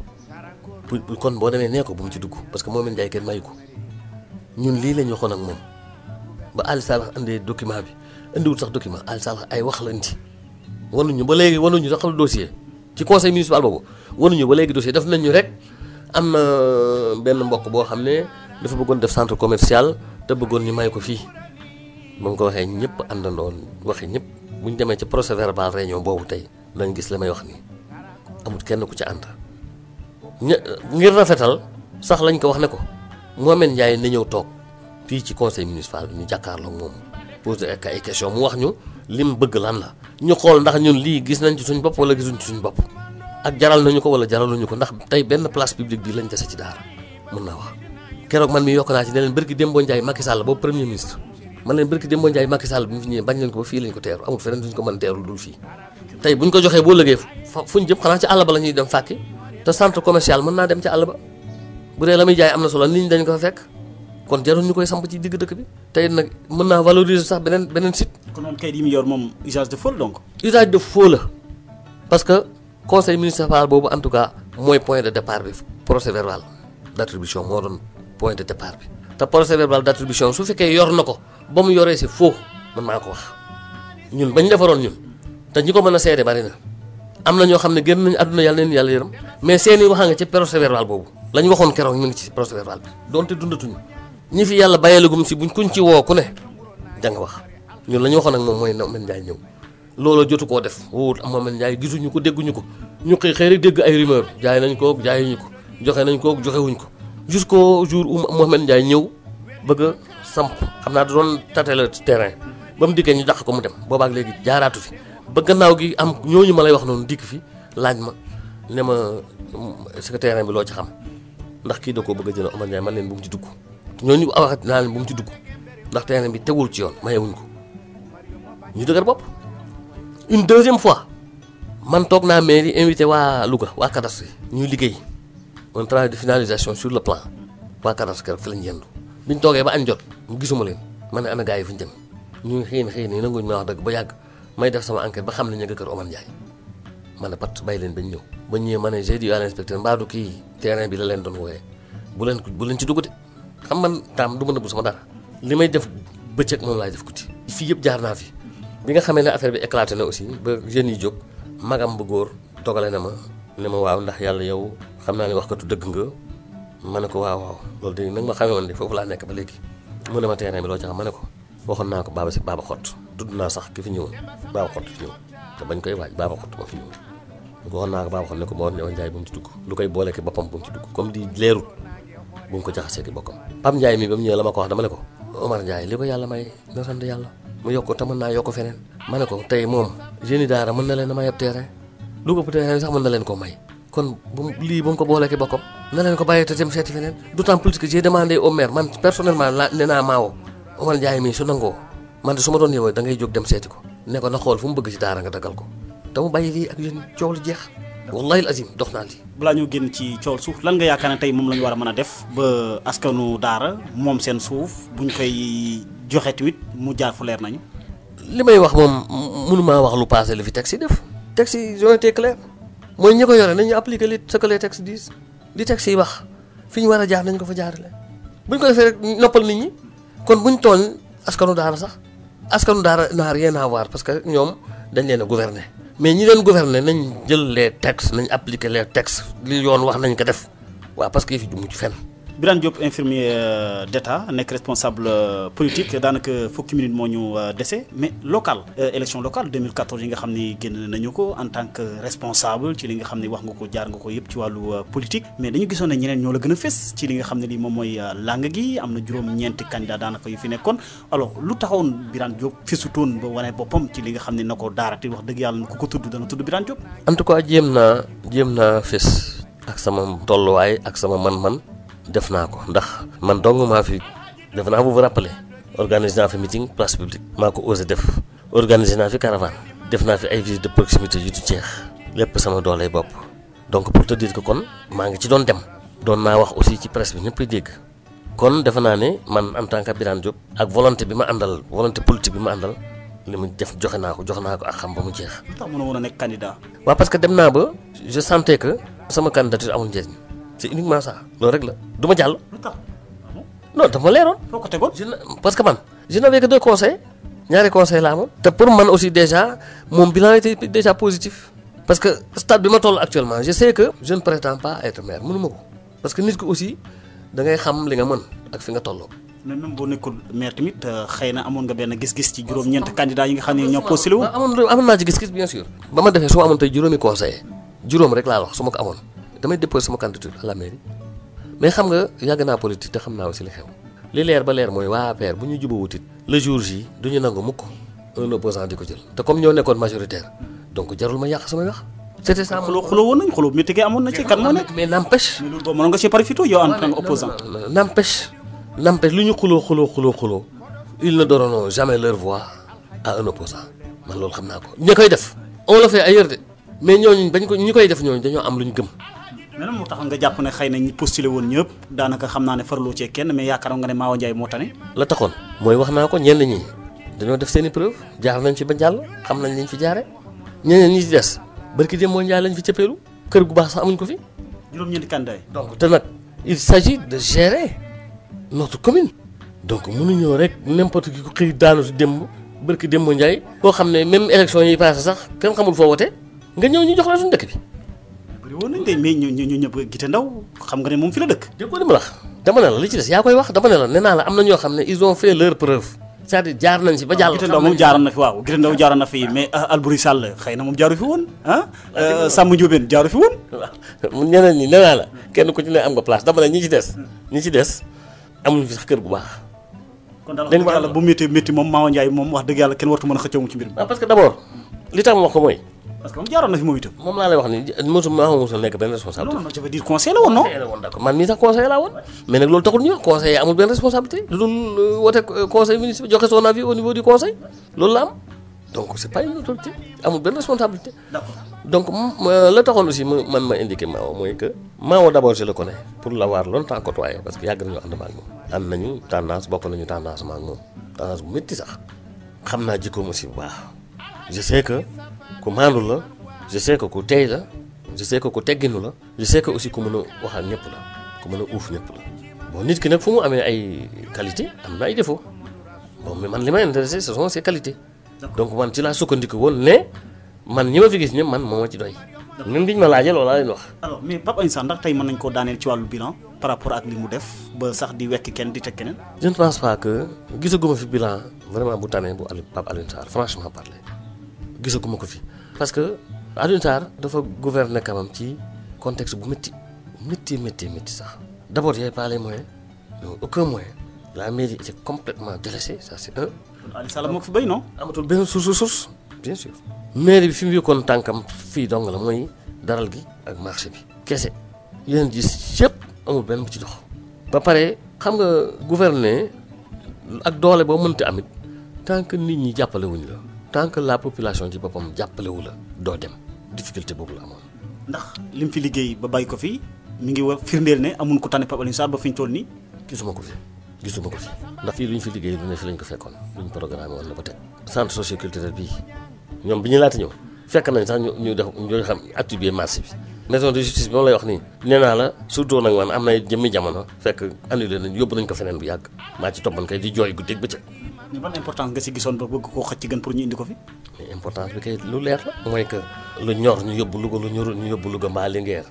kon boo demee nee ko bu mu ci dugg parce que Mohamed Ndiaye kenn mayu ko ñun lii la ñu waxoon ak moom ba Ali Saleh andee document bi indiwul sax document Ali Saleh ay wax la indi wanuñu ba léegi wanuñu sax dossier ci conseil municipal boobu wanuñu ba léegi dossier def nañ ñu rek am na benn mbokk boo xam ne dafa bëggoon def centre commercial te bëggoon ñu may ko fii ba mu ko waxee ñëpp àndandoon waxee ñëpp bu ñu demee ci procès verbal réunion boobu tey dañ gis la may wax nii amul kenn ku ci ànd ngir rafetal sax lañ ko wax ne ko Mohamed Ndiaye na ñëw toog fii ci conseil municipal bi ñu jàkkaarloo moom posé ak ay question mu wax ñu lim bëgg lan la ñu xool ndax ñun lii gis nañ ci suñ bopp wala gisuñ ci suñ bopp ak jaral nañu ko wala jaraluñu ko ndax tey benn place publique bi lañ dese ci daara mën naa wax keroog man mi yokk naa ci ne leen bërki Dembo Ndiaye Macky Sall boobu premier ministre man leen bërki Dembo Ndiaye Macky Sall bi mu fi ñëwee bañ leen ko ba fii lañ ko teeru amul feneen duñ ko mën teeru dul fii tey buñ ko joxee boo lëgee fuñ jëm xanaa ci àll ba la ñuy dem fàkki te centre commercial mën naa dem ci àll ba bu dee la muy jaay am na solo nit ñi dañ ko fa fekk kon jarul ñu koy samp ci digg dëkk bi tey nag mën naa valoriser sax beneen site. kon moom kayit yi mu yor moom usage de faux donc. usage de faux la parce que conseil municipal boobu en tout cas mooy point de départ bi procès verbal d'attribution moo doon point de départ bi te procès verbal d'attribution su fekkee yor na ko ba mu yoree si faux man maa ko wax ñun bañ defaroon ñun te ñi ko mën a seede bari na am na ñoo xam ne génn nañu àdduna yàlla neen yàlla yërëm mais seeni waxaa nga ci procès verbal boobu la ñu waxoon keroog ñu ngi ci procès verbal bi donte dundatuñu ñi fi yàlla bàyyeelagum si buñ kuñ ci woo ku ne da nga wax ñun la ñu waxoon ak moom mooy Mohamed Ndiaye ñëw loolu jotu koo def wóowut am Mohamed Ndiaye gisuñu ko dégguñu ko ñu xëy rek dégg ay rumeur jaay nañ ko jaayuñu ko joxe nañ ko joxewuñ ko jusqu'au jour où Mohamed Ndiaye ñëw bëgg a samp xam naa da doon tâter le terrain ba mu dikkee ñu dàq ko mu dem boobaak léegi jaaraatu fi ba gannaaw gi am ñooñu ma lay wax noonu dikk fi laaj ma ne ma est-ce que terrain bi loo ci xam ndax kii da koo bëgg a jël Omar Ndiaye man leen bu mu ci dugg ñooñu waxat naa leen bu mu ci dugg ndax terrain bi tegul ci yoon mayewuñ ko ñu dëgër bopp. une deuxième fois man toog naa mairie invité waa Louga waa cadastre ñuy liggéey un travail de finalisation sur le plan waa cadastre keroog fi lañ yendu biñ toogee ba añ jot gisuma leen ma ne ana gars yi fu ñu dem ñu xëy na nanguñ ma wax dëgg ba yàgg may def sama enquête ba xam ne ñu nga kër Omar Ndiaye ma ne pat bàyyi leen bañ ñëw ba ñëwee ma ne j'ai dit à l'inspecteur mbaadu kii terrain bi la leen doon wooyee bu leen ci dugg de xam man taam du ma nëbbu sama dara li may def bëccëg moom laay def guddi fii yëpp jaar naa fi bi nga xamee ne affaire bi éclaté na aussi ba jeunes yi jóg magam bu góor dogale na ma ne ma waaw ndax yàlla yow xam naa ne wax katu dëgg nga ma ne ko waaw loolu de nag ma xamee woon de foofu laa nekk ba léegi mu ne ma terrain bi loo ci xam ma ne ko waxoon naa ko baaba xott tudd naa sax ki fi ñëwoon baaba xott fi ñëw te bañ koy waaj baaba xott moo fi ñëw waxoon naa ko baaba xott ne ko boo Omar Ndiaye bu mu ci dugg lu koy boole ki boppam bu mu ci dugg comme di leerul bu mu ko jaxasee ki bokkam Pape Ndiaye mi ba mu ñëwee la ma ko wax dama ne ko Omar Ndiaye li ko yàlla may na sant yàlla mu yokk te mën naa yokk feneen ma ne ko tey moom jeune daara mën na leen a may ab terrain lu ko terrain sax mën na leen ko may kon bu lii bu mu ko boolee ki bokkam na leen ko bàyyi te dem seeti feneen d'autant plus que j'ai demandé au maire man personnellement la nee naa maawo Omar Ndiaye mii su nangoo man de su ma doon yow da ngay jóg dem seeti ko ne ko na xool fu mu bëgg ci daara nga dagal ko te mu bàyyi lii ak yéen coow lu jeex wallahi azim dox naa lii. balaa ñoo génn ci coowal suuf lan nga yaakaar ne tey moom la ñu war a mën a def ba askanu daara moom seen suuf buñ koy joxe tamit mu jaar fu leer nañu. li may wax moom mënumaa wax lu passé li fi texte yi def texte yi ont été clairs mooy ñi ko yore nañu appliquer li ce que les textes disent li texte yi wax fi ñu war a jaar nañu ko fa jaarale buñ ko defee rek noppal nit ñi kon buñ tooñ askanu daara sax askanu daara n'a rien à voir parce que ñoom dañ leen a gouverner mais ñi leen gouverner nañ jël les textes nañ appliquer les textes li yoon wax nañ ko def waaw parce que yëf yi du mujj fenn. Birane Diop infirmier d'État nekk responsable politique daanaka fukki minute moo ñu dese mais local élection locale 2014 yi nga xam ni génn nañu ko en tant que responsable ci li nga xam ne wax nga ko jaar nga ko yëpp ci wàllu politique mais dañu gisoon ne ñeneen ñoo la gën a fës ci li nga xam ne lii moom mooy làng gi am na juróom-ñeenti candidat daanaka yu fi nekkoon alors lu taxawoon Birane Diop fësutoon ba wane boppam ci li nga xam ne na ko daara te wax dëgg yàlla ku ko tudd dana tudd Birane Diop. en tout cas jéem naa fës ak sama tolluwaay ak sama man-man. def naa ko ndax man dong maa fi def naa vous vous rappelez organisé naa fi meeting place publique maa ko osé def organisé naa fi caravane def naa fi ay visite de proximité yu du jeex lépp sama dooley bopp donc pour te dire que kon maa ngi ci doon dem doon naa wax aussi ci presse bi ñëpp dégg kon defe naa ne man en tant que Birane Diop ak volonté bi ma àndal volonté politique bi ma àndal li mu def joxe naa ko ak xam ba mu jeex. lu tax mën a woon a nekk candidat. waaw parce que dem naa ba je sentais que sama candidature amul njëriñ c'est uniquement ça loolu rek la du ma jàll. non dafa ma leeroon. foo ko tegoon parce que man je n'avais que 2 conseils ñaari conseils la amoon. te pour man aussi déjà mon bilan était déjà positif. parce que stade bi ma toll actuellement je sais que je ne prétends pas être maire mënu ma ko parce que nit ki aussi da ngay xam li nga mën ak fi nga tolloo. mais même boo nekkul maire tamit xëy na amoon nga benn gis-gis ci juróom-ñeent candidats yi nga xam ne ñoo postulé wu. amoon naa ci gis-gis bien sûr. ba ma defee su ma amoon tey juróomi conseiller juróom rek laa wax su ma ko amoon damay déposer sama candidature à la mairie mais xam nga yàgg naa politique te xam naa aussi li xew. li leer ba leer mooy waa APR bu ñu jubawutit le jour J du ñu nangu mukk un opposant di ko jël te comme ñoo nekkoon majoritaire donc jarul ma yàq samay wax. c'était ça xuloo woon nañ xuloo métti amoon na ci kan moo nekk. mais n'empêche. mais loolu boobu mënoon nga ci profité yow en tant qu'opposant. n'empêche lu ñu xuloo ils ne donneront jamais leur voix à un opposant man loolu xam naa ko ñi koy def on le fait ailleurs de mais ñooñu bañ ko ñi koy def ñooñu dañoo am lu ñu gëm. mais lan moo tax nga jàpp ne xëy na ñi postulé woon ñëpp daanaka xam naa ne farloo cee kenn mais yaakaar nga ne Mawa Ndiaye moo tane. la taxoon mooy wax naa ko ñenn ñi dañoo def seen i preuve jaar nañ fi ba jàll xam nañ liñ fi jaare ñeneen ñi ci des barki dem moo Ndiaye lañ fi cëppeelu kër gu baax sax amuñ ko fi. juróom-ñeenti candidat yi. donc te nag il s'agit de gérer notre commune. donc mënuñoo rek n'importe qui ku xëy daanu si démb barki dem moo Ndiaye. boo xam ne même élection yi passé sax kenn xamul foo wote nga ñëw ñu jox la suñu dëkk bi. woon nañ tey mais ñu ñëpp Guité Ndaw xam nga ne moom fi la dëkk. déggoo li ma la wax dama ne la li ci des yaa koy wax dama ne la nee naa la am na ñoo xam ne ils ont fait leur preuve c'est-à-dire jaar nañ si ba jàll. Guité Ndaw moom jaaroon na fi waaw Guité Ndaw jaaroon na fi mais Albouri Sall xëy na moom jaaru fi woon Samba Ndiobène jaaru fi woon. waaw ñeneen ñi nee naa la kenn ku ci ne am nga place dama ne ñi ci des amuñu fi sax kër gu baax. kon daal wax dëgg yàlla bu métti moom Mawa Ndiaye moom wax dëgg yàlla kenn wartu mën a xëccoo mu ci mbir mi. parce que d'abord li tax ma wax ko mooy. parce que moom jaaroon na fi moom itam. moom laa lay wax ni mosul nekk benn responsabilité. non ça veut dire conseil la woon non. d'accord man mii sax conseiller laa woon. mais nag loolu taxul ñuy wax conseiller amul benn responsabilité lu dul wote conseil municipal joxe son avis au niveau du conseil loolu la am donc c'est pas une autorité amul benn responsabilité. d'accord donc la taxoon aussi man ma indiqué Mawa mooy que Mawa d'abord je le connais pour l'avoir longtemps côtoyé parce que yàgg nañu ànd ak moom. ànd nañu tendance bokk nañu tendance ma ak moom tendance bu métti sax xam naa jikkoom aussi bu baax je sais que ku maandu la je sais que ku tey la je sais que ku tegginu la je sais que aussi ku mën a wax ak ñëpp la ku mën a uuf ñëpp la bon nit ki nag fu mu amee ay qualité am na ay défaut bon mais man li ma intéressé ce sont ses qualités donc man ci laa sukkandiku woon ne man ñi ma fi gis ñëpp man moo ma ci doy même biñ ma laajee loolu laa leen wax. alors mais Pape Alioune Sarr ndax tey mën nañ koo daaneel ci wàllu bilan par rapport ak li mu def ba sax di wekk kenn di teg keneen. je ne pense pas que gisaguma fi bilan vraiment bu tànnee bu Pape Alioune Sarr franchement parler gisaguma ko fi. parce que Alioune Sarr dafa gouverner quand même ci contexte bu métti sax d'abord y avait pas les moyens non aucun moyen la mairie était complètement délaissée ça c'est un. Alioune Sarr moo ko fi béy non. amatul benn source bien sûr. mairie bi fi mu yokkoon tànkam fii dong la mooy daral gi ak marché bi kese yéen gis yëpp amul benn bu ci dox. ba pare xam nga gouverner ak doole boo mënti amit tant que nit ñi jàppale wuñ la tant que la population ci boppam jàppalewu la doo dem difficulté boobu la amoon. ndax li mu fi liggéey ba bàyyi ko fi mi ngi war firndeel ne amun ko tànn Pape Alioune Sarr ba fi ñu toll nii. gisuma ko fi ndax fii lu ñu fi liggéey lu ne fi lañ ko fekkoon lu ñu programme woon la ba teg centre socioculturel bii ñoom bi ñu laata ñëw fekk nañ sax ñu def ñu xam attribuer marché bi maison de justice bi moom lay wax nii nee naa la surtout nag man am na jëmmi jamono fekk annulé nañ yóbbu nañ ko feneen bu yàgg maa ci toppan kay di jooy guddeeg bëccëg. mais ban importance nga si gisoon ba bëgg koo xëcc gën pour ñu indi ko fi. mais importance bi kay lu leer la mooy que lu ñor ñu yóbbu Louga lu ñorul ñu yóbbu Louga mbaa Linguère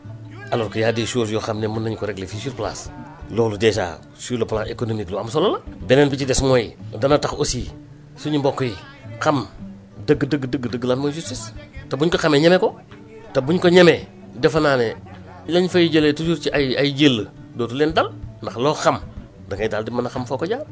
alors que y a des choses yoo xam ne mën nañ ko régler fii sur place loolu déjà sur le plan économique lu am solo la. beneen bi ci des mooy dana tax aussi suñu mbokk yi xam dëgg lan mooy justice te buñ ko xamee ñeme ko te buñ ko ñemee defe naa ne lañ fay jëlee toujours ci ay jël dootu leen dal ndax loo xam da ngay daal di mën a xam foo ko jaar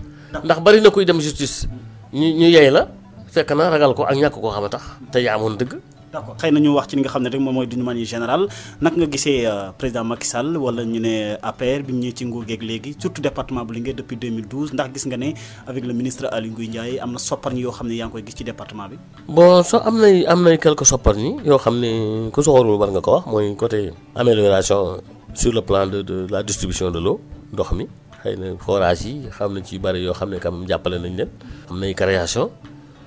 ndax bari na kuy dem justice ñu yey la fekk na ragal ko ak ñàkk koo xam a tax te yaa amoon dëgg. d'accord xëy na ñu wax ci li nga xam ne rek moom mooy d'une manière générale naka nga gisee président Macky Sall wala ñu ne APR bi ñu ñëwee ci nguur geeg léegi surtout département bu Linguère depuis 2012 ndax gis nga ne avec le ministre Aly Ngouille Ndiaye am na sopparñi yoo xam ne yaa ngi koy gis ci département bi. bon am nay quelques sopparñi yoo xam ne ku soxorul war nga ko wax mooy côté amélioration sur le plan de la distribution de l'eau ndox mi xëy na forage yi xam na ci bari yoo xam ne kam jàppale nañ leen am nay création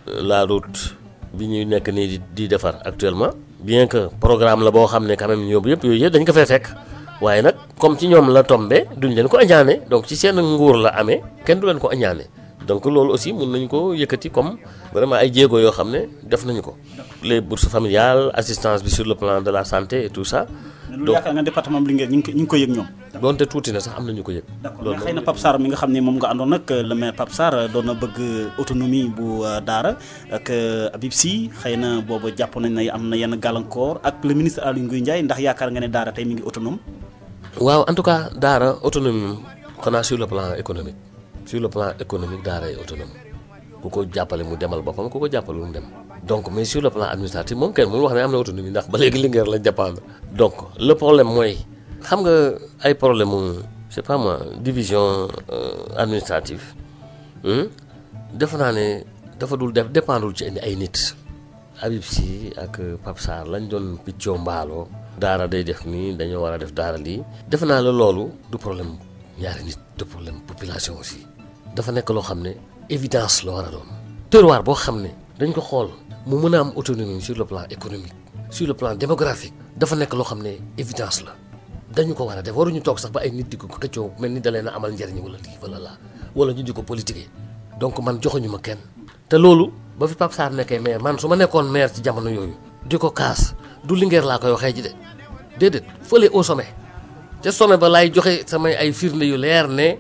la route bi ñuy nekk nii di defar actuellement bien que programme la boo xam ne quand même yooyu yëpp dañ ko fay fekk waaye nag comme ci ñoom la tombé duñ leen ko añaane donc ci seen nguur la amee kenn du leen ko añaane donc loolu aussi mun nañ ko yëkkati comme vraiment ay jéego yoo xam ne def nañu ko les bourses familiales assistance bi sur le plan de la santé et tout ça. donc yaakaar nga département bi Linguère ñu ngi ko yëg ñoom. donte tuuti na sax am na ñu ko yëg. d'accord mais xëy na Pape Sarr mi nga xam ne moom nga àndoon nag le maire Pape Sarr doon na bëgg autonomie bu Daara ak Habib Sy xëy na boobu jàpp nañ ne am na yenn gàllankoor ak le ministre Aly Ngouille Ndiaye ndax yaakaar nga ne Daara tey mi ngi autonome. waaw en tout cas Daara autonomie xanaa sur le plan économique sur le plan économique Daara est autonome ku ko jàppale mu demal boppam ku ko jàppale mu dem. donc mais sur le plan administratif moom kenn mënu wax ne am na autonomie ndax ba léegi Linguère lañ dépendre. donc le problème mooy xam nga ay problème mu c'est pas moi division administrative defe naa ne dafa dul dépendre ci indi ay nit. Habib Sy ak Pape Sarr lañ doon piccoo mbaaloo Daara day def nii dañoo war a def Daara lii. defe naa la loolu du problème ñaari nit du problème population aussi dafa nekk loo xam ne évidence la war a doon. terroir boo xam ne dañ ko xool. mu mën a am autonomie sur le plan économique sur le plan démographique dafa nekk loo xam ne évidence la dañu ko war a def waruñu toog sax ba ay nit di ko xëccoo mel ni da leen a amal njariñ wala lii wala laa wala ñu di ko politiquer donc man joxuñu ma kenn te loolu ba fi Pape Sarr nekkee maire man su ma nekkoon maire ci jamono yooyu di ko kaas du Linguère laa koy waxee ji de déedéet fële au sommet te sommet ba laay joxe samay ay firnde yu leer ne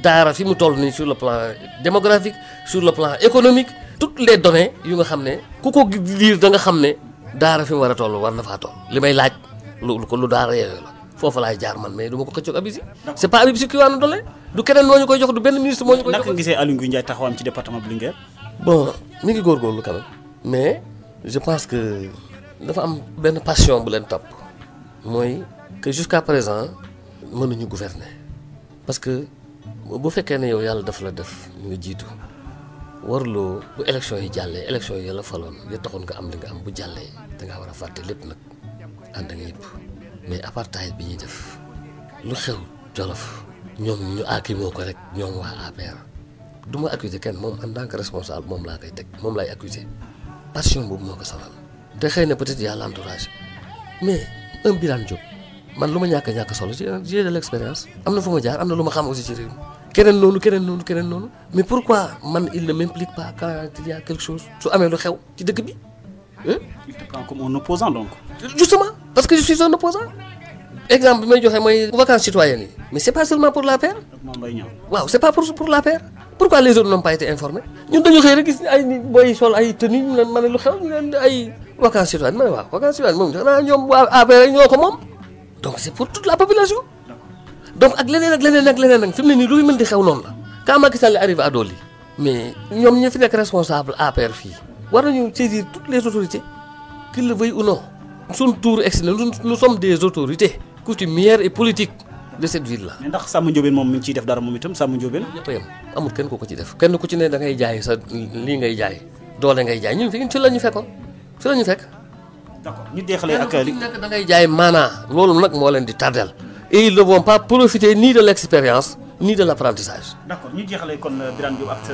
Daara fi mu toll nii sur le plan démographique sur le plan économique toutes les données yu nga xam ne ku ko liir da nga xam ne Daara fi mu war a toll war na faa toll li may laaj lu Daara yooyu la foofu laay jaar man mais du ma ko xëccoog Habib Sy c'est pas Habib Sy qui waanu doole du keneen moo ñu koy jox du benn ministre moo ñu koy jox. naka gisee Aly Ngouille Ndiaye taxawaam ci département bu Linguère. bon mi ngi góorgóorlu quand même mais je pense que dafa am benn passion bu leen topp mooy que jusqu'à présent mënuñu gouverner parce que bu fekkee ne yow yàlla dafa la def nga jiitu. waruloo bu élection yi jàllee élection yi la faloon ya taxoon nga am li nga am bu jàllee dangaa war a fàtte lépp nag ànd ak ñëpp mais apartheid bi ñuy def lu xew Jolof ñoom ñu aakimoo ko rek ñoom waa APR du ma accuser kenn moom en tant que responsable moom laa koy teg moom laay accuser passion boobu moo ko sonal te xëy na peut-être y'a l'entourage mais un Birane Diop man lu ma ñàkk solo j'ai de l'expérience am na fu ma jaar am na lu ma xam aussi ci réew mi keneen noonu mais pourquoi man il ne m'implique pas quand il y a quelque chose su amee lu xew ci dëkk bi. il te prend comme un opposant donc. justement parce que je suis un opposant exemple bi may joxe mooy vacances citoyennes yi mais c'est pas seulement pour l'APR. waaw c'est pas pour l'APR. pourquoi les autres n'ont pas été informés ñun dañu xëy rek gis ay nit booy sol ay tenues ñu leen ma ne lu xew ñu leen ay vacances citoyennes ma ne waaw vacances citoyennes moom xanaa ñoom waa APR ñoo ko moom donc c'est pour toute la population. donc ak leneen fi mu ne nii luy mën di xew noonu la quand Macky Sall arrive à Doli mais ñoom ñi fi nekk responsable APR fii war nañu saisir toutes les autorités qu'ils le veuillent ou non suñ tour ex na nous sommes des autorités coutumières et politiques de cette ville là. mais ndax Samba Ndiobène moom mi ngi ciy def dara moom itam Samba Ndiobène. ñëpp a yem amul kenn ku ko ci def kenn ku ci ne da ngay jaay sa lii ngay jaay doole ngay jaay ñun fi ci la ñu fekkoon fi la ñu fekk. d'accord ñu jeexalee ak li nekk da ngay jaay maanaa loolu nag moo leen di tardel et ils ne vont pas profiter ni de l'expérience ni de l'apprentissage. d'accord ñu jeexalee kon Birane Diop ak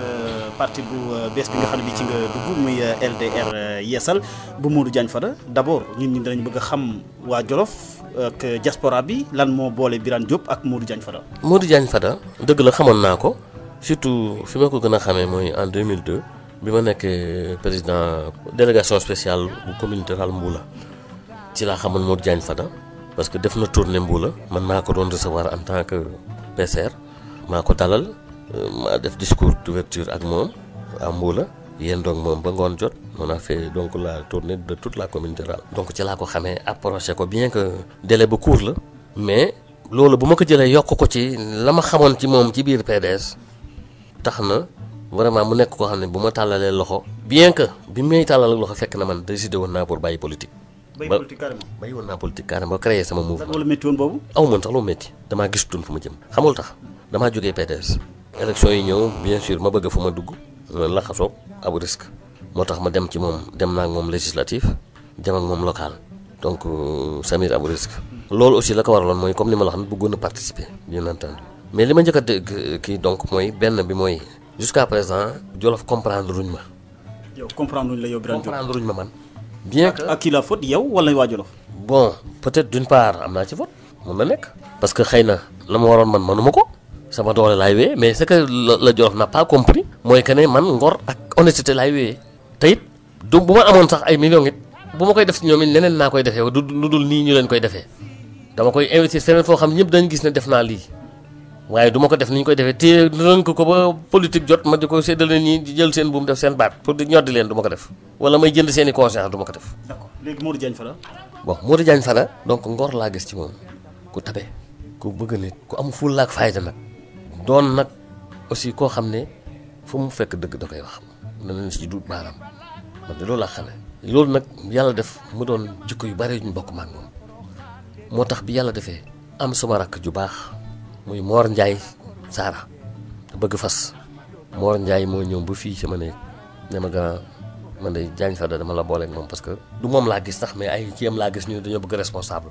parti bu bees bi nga xam ne bii ci nga dugg muy LDR Yeesal bu Modou Diagne Fada d'abord ñun danañ bëgg a xam waa Jolof ak diaspora bi lan moo boole Birane Diop ak Modou Diagne Fada. Modou Diagne Fada dëgg la xamoon naa ko surtout fi ma ko gën a xamee mooy en 2002 bi ma nekkee président délégation spéciale bu communauté rurale Mboula ci laa xamoon Modou Diagne Fada. parce que def na tournée Mboula man maa ko doon recevoir en tant que PCR maa ko dalal maa def discours d'ouverture ak moom à Mboula yéen donc moom ba ngoon jot on a fait donc la tournée de toute la communauté rurale. donc ci laa ko xamee approché ko bien que délai bu court la mais loolu bu ma ko jëlee yokk ko ci la ma xamoon ci moom ci biir PDS tax na vraiment mu nekk koo xam ne bu ma tàllalee loxo bien que bi may tàllal loxo fekk na man décidé woon naa pour bàyyi politique. bàyyi woon naa politique carrément ba créé sama mouvement. wala métti woon boobu. aw moon sax lu métti damaa gisutoon fu ma jëm xamul tax damaa jógee PDS. élection yi ñëw bien sûr ma bëgg fu ma dugg ma laxasoo abu risque moo tax ma dem ci moom dem naa ak moom législatif dem ak moom local donc Samir abu risque. loolu aussi la ko waraloon mooy comme ni ma la xam ne bëggoon a participer bien entendu mais li ma njëkk a dégg kii donc mooy benn bi mooy jusqu'à présent Jolof comprendre luñ ma. yow comprendre luñ la yow Birane Diop comprendre luñ ma man. bien que ak kii la faute yow wala waa Jolof. bon peut-être d'une part am naa ci faute mun na nekk. parce que xëy na la ma waroon man manuma ko sama doole laay wéyee mais ce que la Jolof n'a pas compris mooy que ne man ngor ak honnêteté laay wéyee te it du bu ma amoon sax ay millions it bu ma koy def ci ñoom it neneen naa koy defee du lu dul nii ñu leen koy defee dama koy investir feneen foo xam ñëpp dañ gis ne def naa lii waaye du ma ko def ni ñu koy defee téye dinañ ko ba politique jot ma di ko séddale nii di jël seen buum def seen baat pour di ñoddi leen du ma ko def wala may jënd seen i conscience du ma ko def. d'accord léegi Modou Diagne Fada. bon Modou Diagne Fada donc ngor laa gis ci moom ku tabe ku bëgg nit ku am fulla ak fayda nag doon nag aussi koo xam ne fu mu fekk dëgg da koy wax na leen si duut baaraam man de loolu laa xamee loolu nag yàlla def mu doon jikko yu bari ñu bokk maag moom moo tax bi yàlla defee am suma rakk ju baax muy Mor Ndiaye Saara bëgg fas Mor Ndiaye moo ñëw ba fii sama ne ma grand man de Diagne Fada dama la booleeg moom parce que du moom laa gis sax mais ay ci am laa gis ñu dañoo bëgg responsable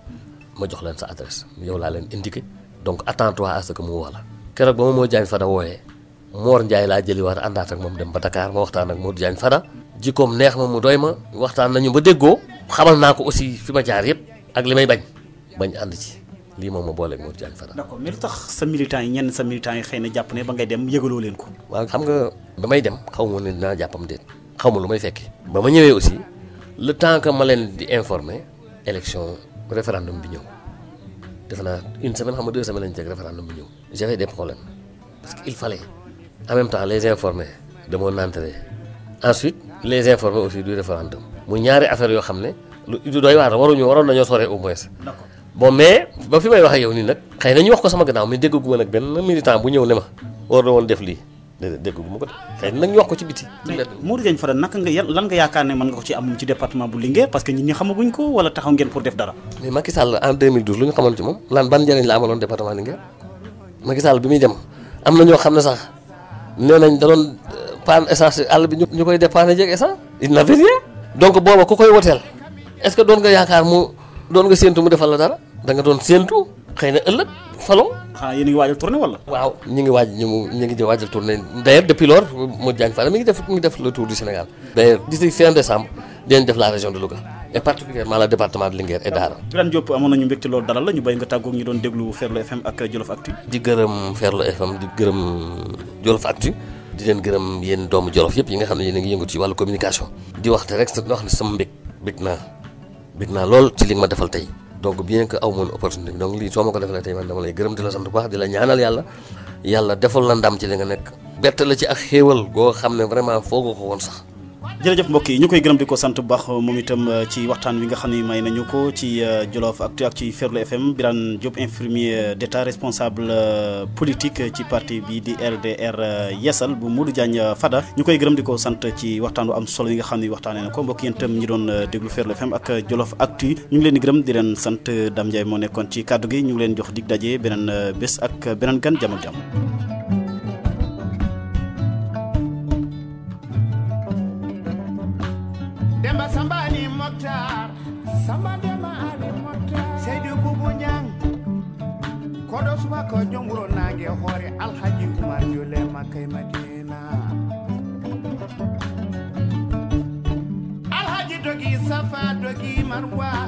ma jox leen sa adresse yow laa leen indiqué donc attends-toi à ce que mu woo la keroog ba ma moo Diagne Fada wooyee Mor Ndiaye laa jëli war àndaat ak moom dem ba Dakar ma waxtaan ak Modou Diagne Fada jikkoom neex ma mu doy ma waxtaan nañu ba déggoo xamal naa ko aussi fi ma jaar yëpp ak li may bañ ànd ci lii moom ma booleeg Modou Diagne Fada. d'accord mais lu tax sa militants yi ñenn sa militants yi xëy na jàpp ne ba ngay dem yëgaloo leen ko. waaw xam nga ba may dem xaw ma ne dinaa jàppam déet xaw ma lu may fekki ba ma ñëwee aussi le temps que ma leen di informer élection référendum bi ñëw defe naa une semaine xam nga 2 semaines lañu teg référendum bi ñëw j'avais des problèmes parce que il fallait en même temps les informer de mon entrée ensuite les informer aussi du référendum mu ñaari affaire yoo xam ne lu doy waar waroon nañoo sore au moins. d'accord bon mais ba fi may wax ak yow nii nag xëy na ñu wax ko sama gannaaw mais dégguma nag benn militant bu ñëw ne ma war na woon def lii dégguma ko de xëy na nag ñu wax ko ci biti. mais Modou Diagne Fada naka nga lan nga yaakaar ne mën nga ko ci am ci département bu Linguère parce que nit ñi xamaguñ ko wala taxaw ngeen pour def dara. mais Macky Sall en 2012 lu ñu xamoon ci moom lan ban njëriñ la amaloon département Linguère Macky Sall bi muy dem am na ñoo xam ne sax nee nañ da doon panne essence àll bi ñu koy dépanner jeeg essence il n'avait rien donc booba ku koy woteel est-ce que doon nga yaakaar doon nga séentu mu defal la dara da nga doon séentu xëy na ëllëg faloo. xanaa yéen a ngi waajal tournée wala. waaw ñu ngi waajal tournée d'ailleurs depuis lors Modou Diagne Fada mi ngi def le tour du Sénégal. d'ailleurs d'ici fin décembre dinañ def la région de Louga et particulièrement le département de Linguère et Dahara. Birane Diop amoon nañu mbégte loolu dalal la ñu bàyyi nga tàggoog ñu doon déglu Ferlo FM ak Jolof Actu. di gërëm Ferlo FM di gërëm Jolof Actu di leen gërëm yéen doomu Jolof yëpp yi nga xam ne yéen a ngi yëngu ci wàllu communication. di wax rek wax ne sama bég naa lool ci li nga ma defal tey donc bien que aw moon opportunité bi donc lii soo ma ko defalee tey man dama lay gërëm di la sant bu baax di la ñaanal yàlla defal la ndam ci li nga nekk bett la ci ak xéewal goo xam ne vraiment foogoo ko woon sax. jërëjëf mbokk yi ñu koy gërëm di ko sant bu baax moom itam ci waxtaan wi nga xam ne may nañu ko ci Jolof Actu ak ci Ferlo FM Birane Diop infirmier d'état responsable politique ci parti bi di LDR Yeesal bu Modou Diagne Fada ñu koy gërëm di ko sant ci waxtaan wu am solo yi nga xam ne waxtaanee na ko mbokk yéen itam ñi doon déglu Ferlo FM ak Jolof Actu ñu ngi leen di gërëm di leen sant Dame Ndiaye moo nekkoon ci kàddu gi ñu ngi leen jox dig daje beneen bés ak beneen gan jàmm ak jàmm. Demba Sambani Mokhtar Samba Demba Ali Mokhtar Seydou Boubou Niang kodo subako jonguro nange hoore Alhaji Oumar Jole Makay Madina Alhaji dogi Safa dogi Marwa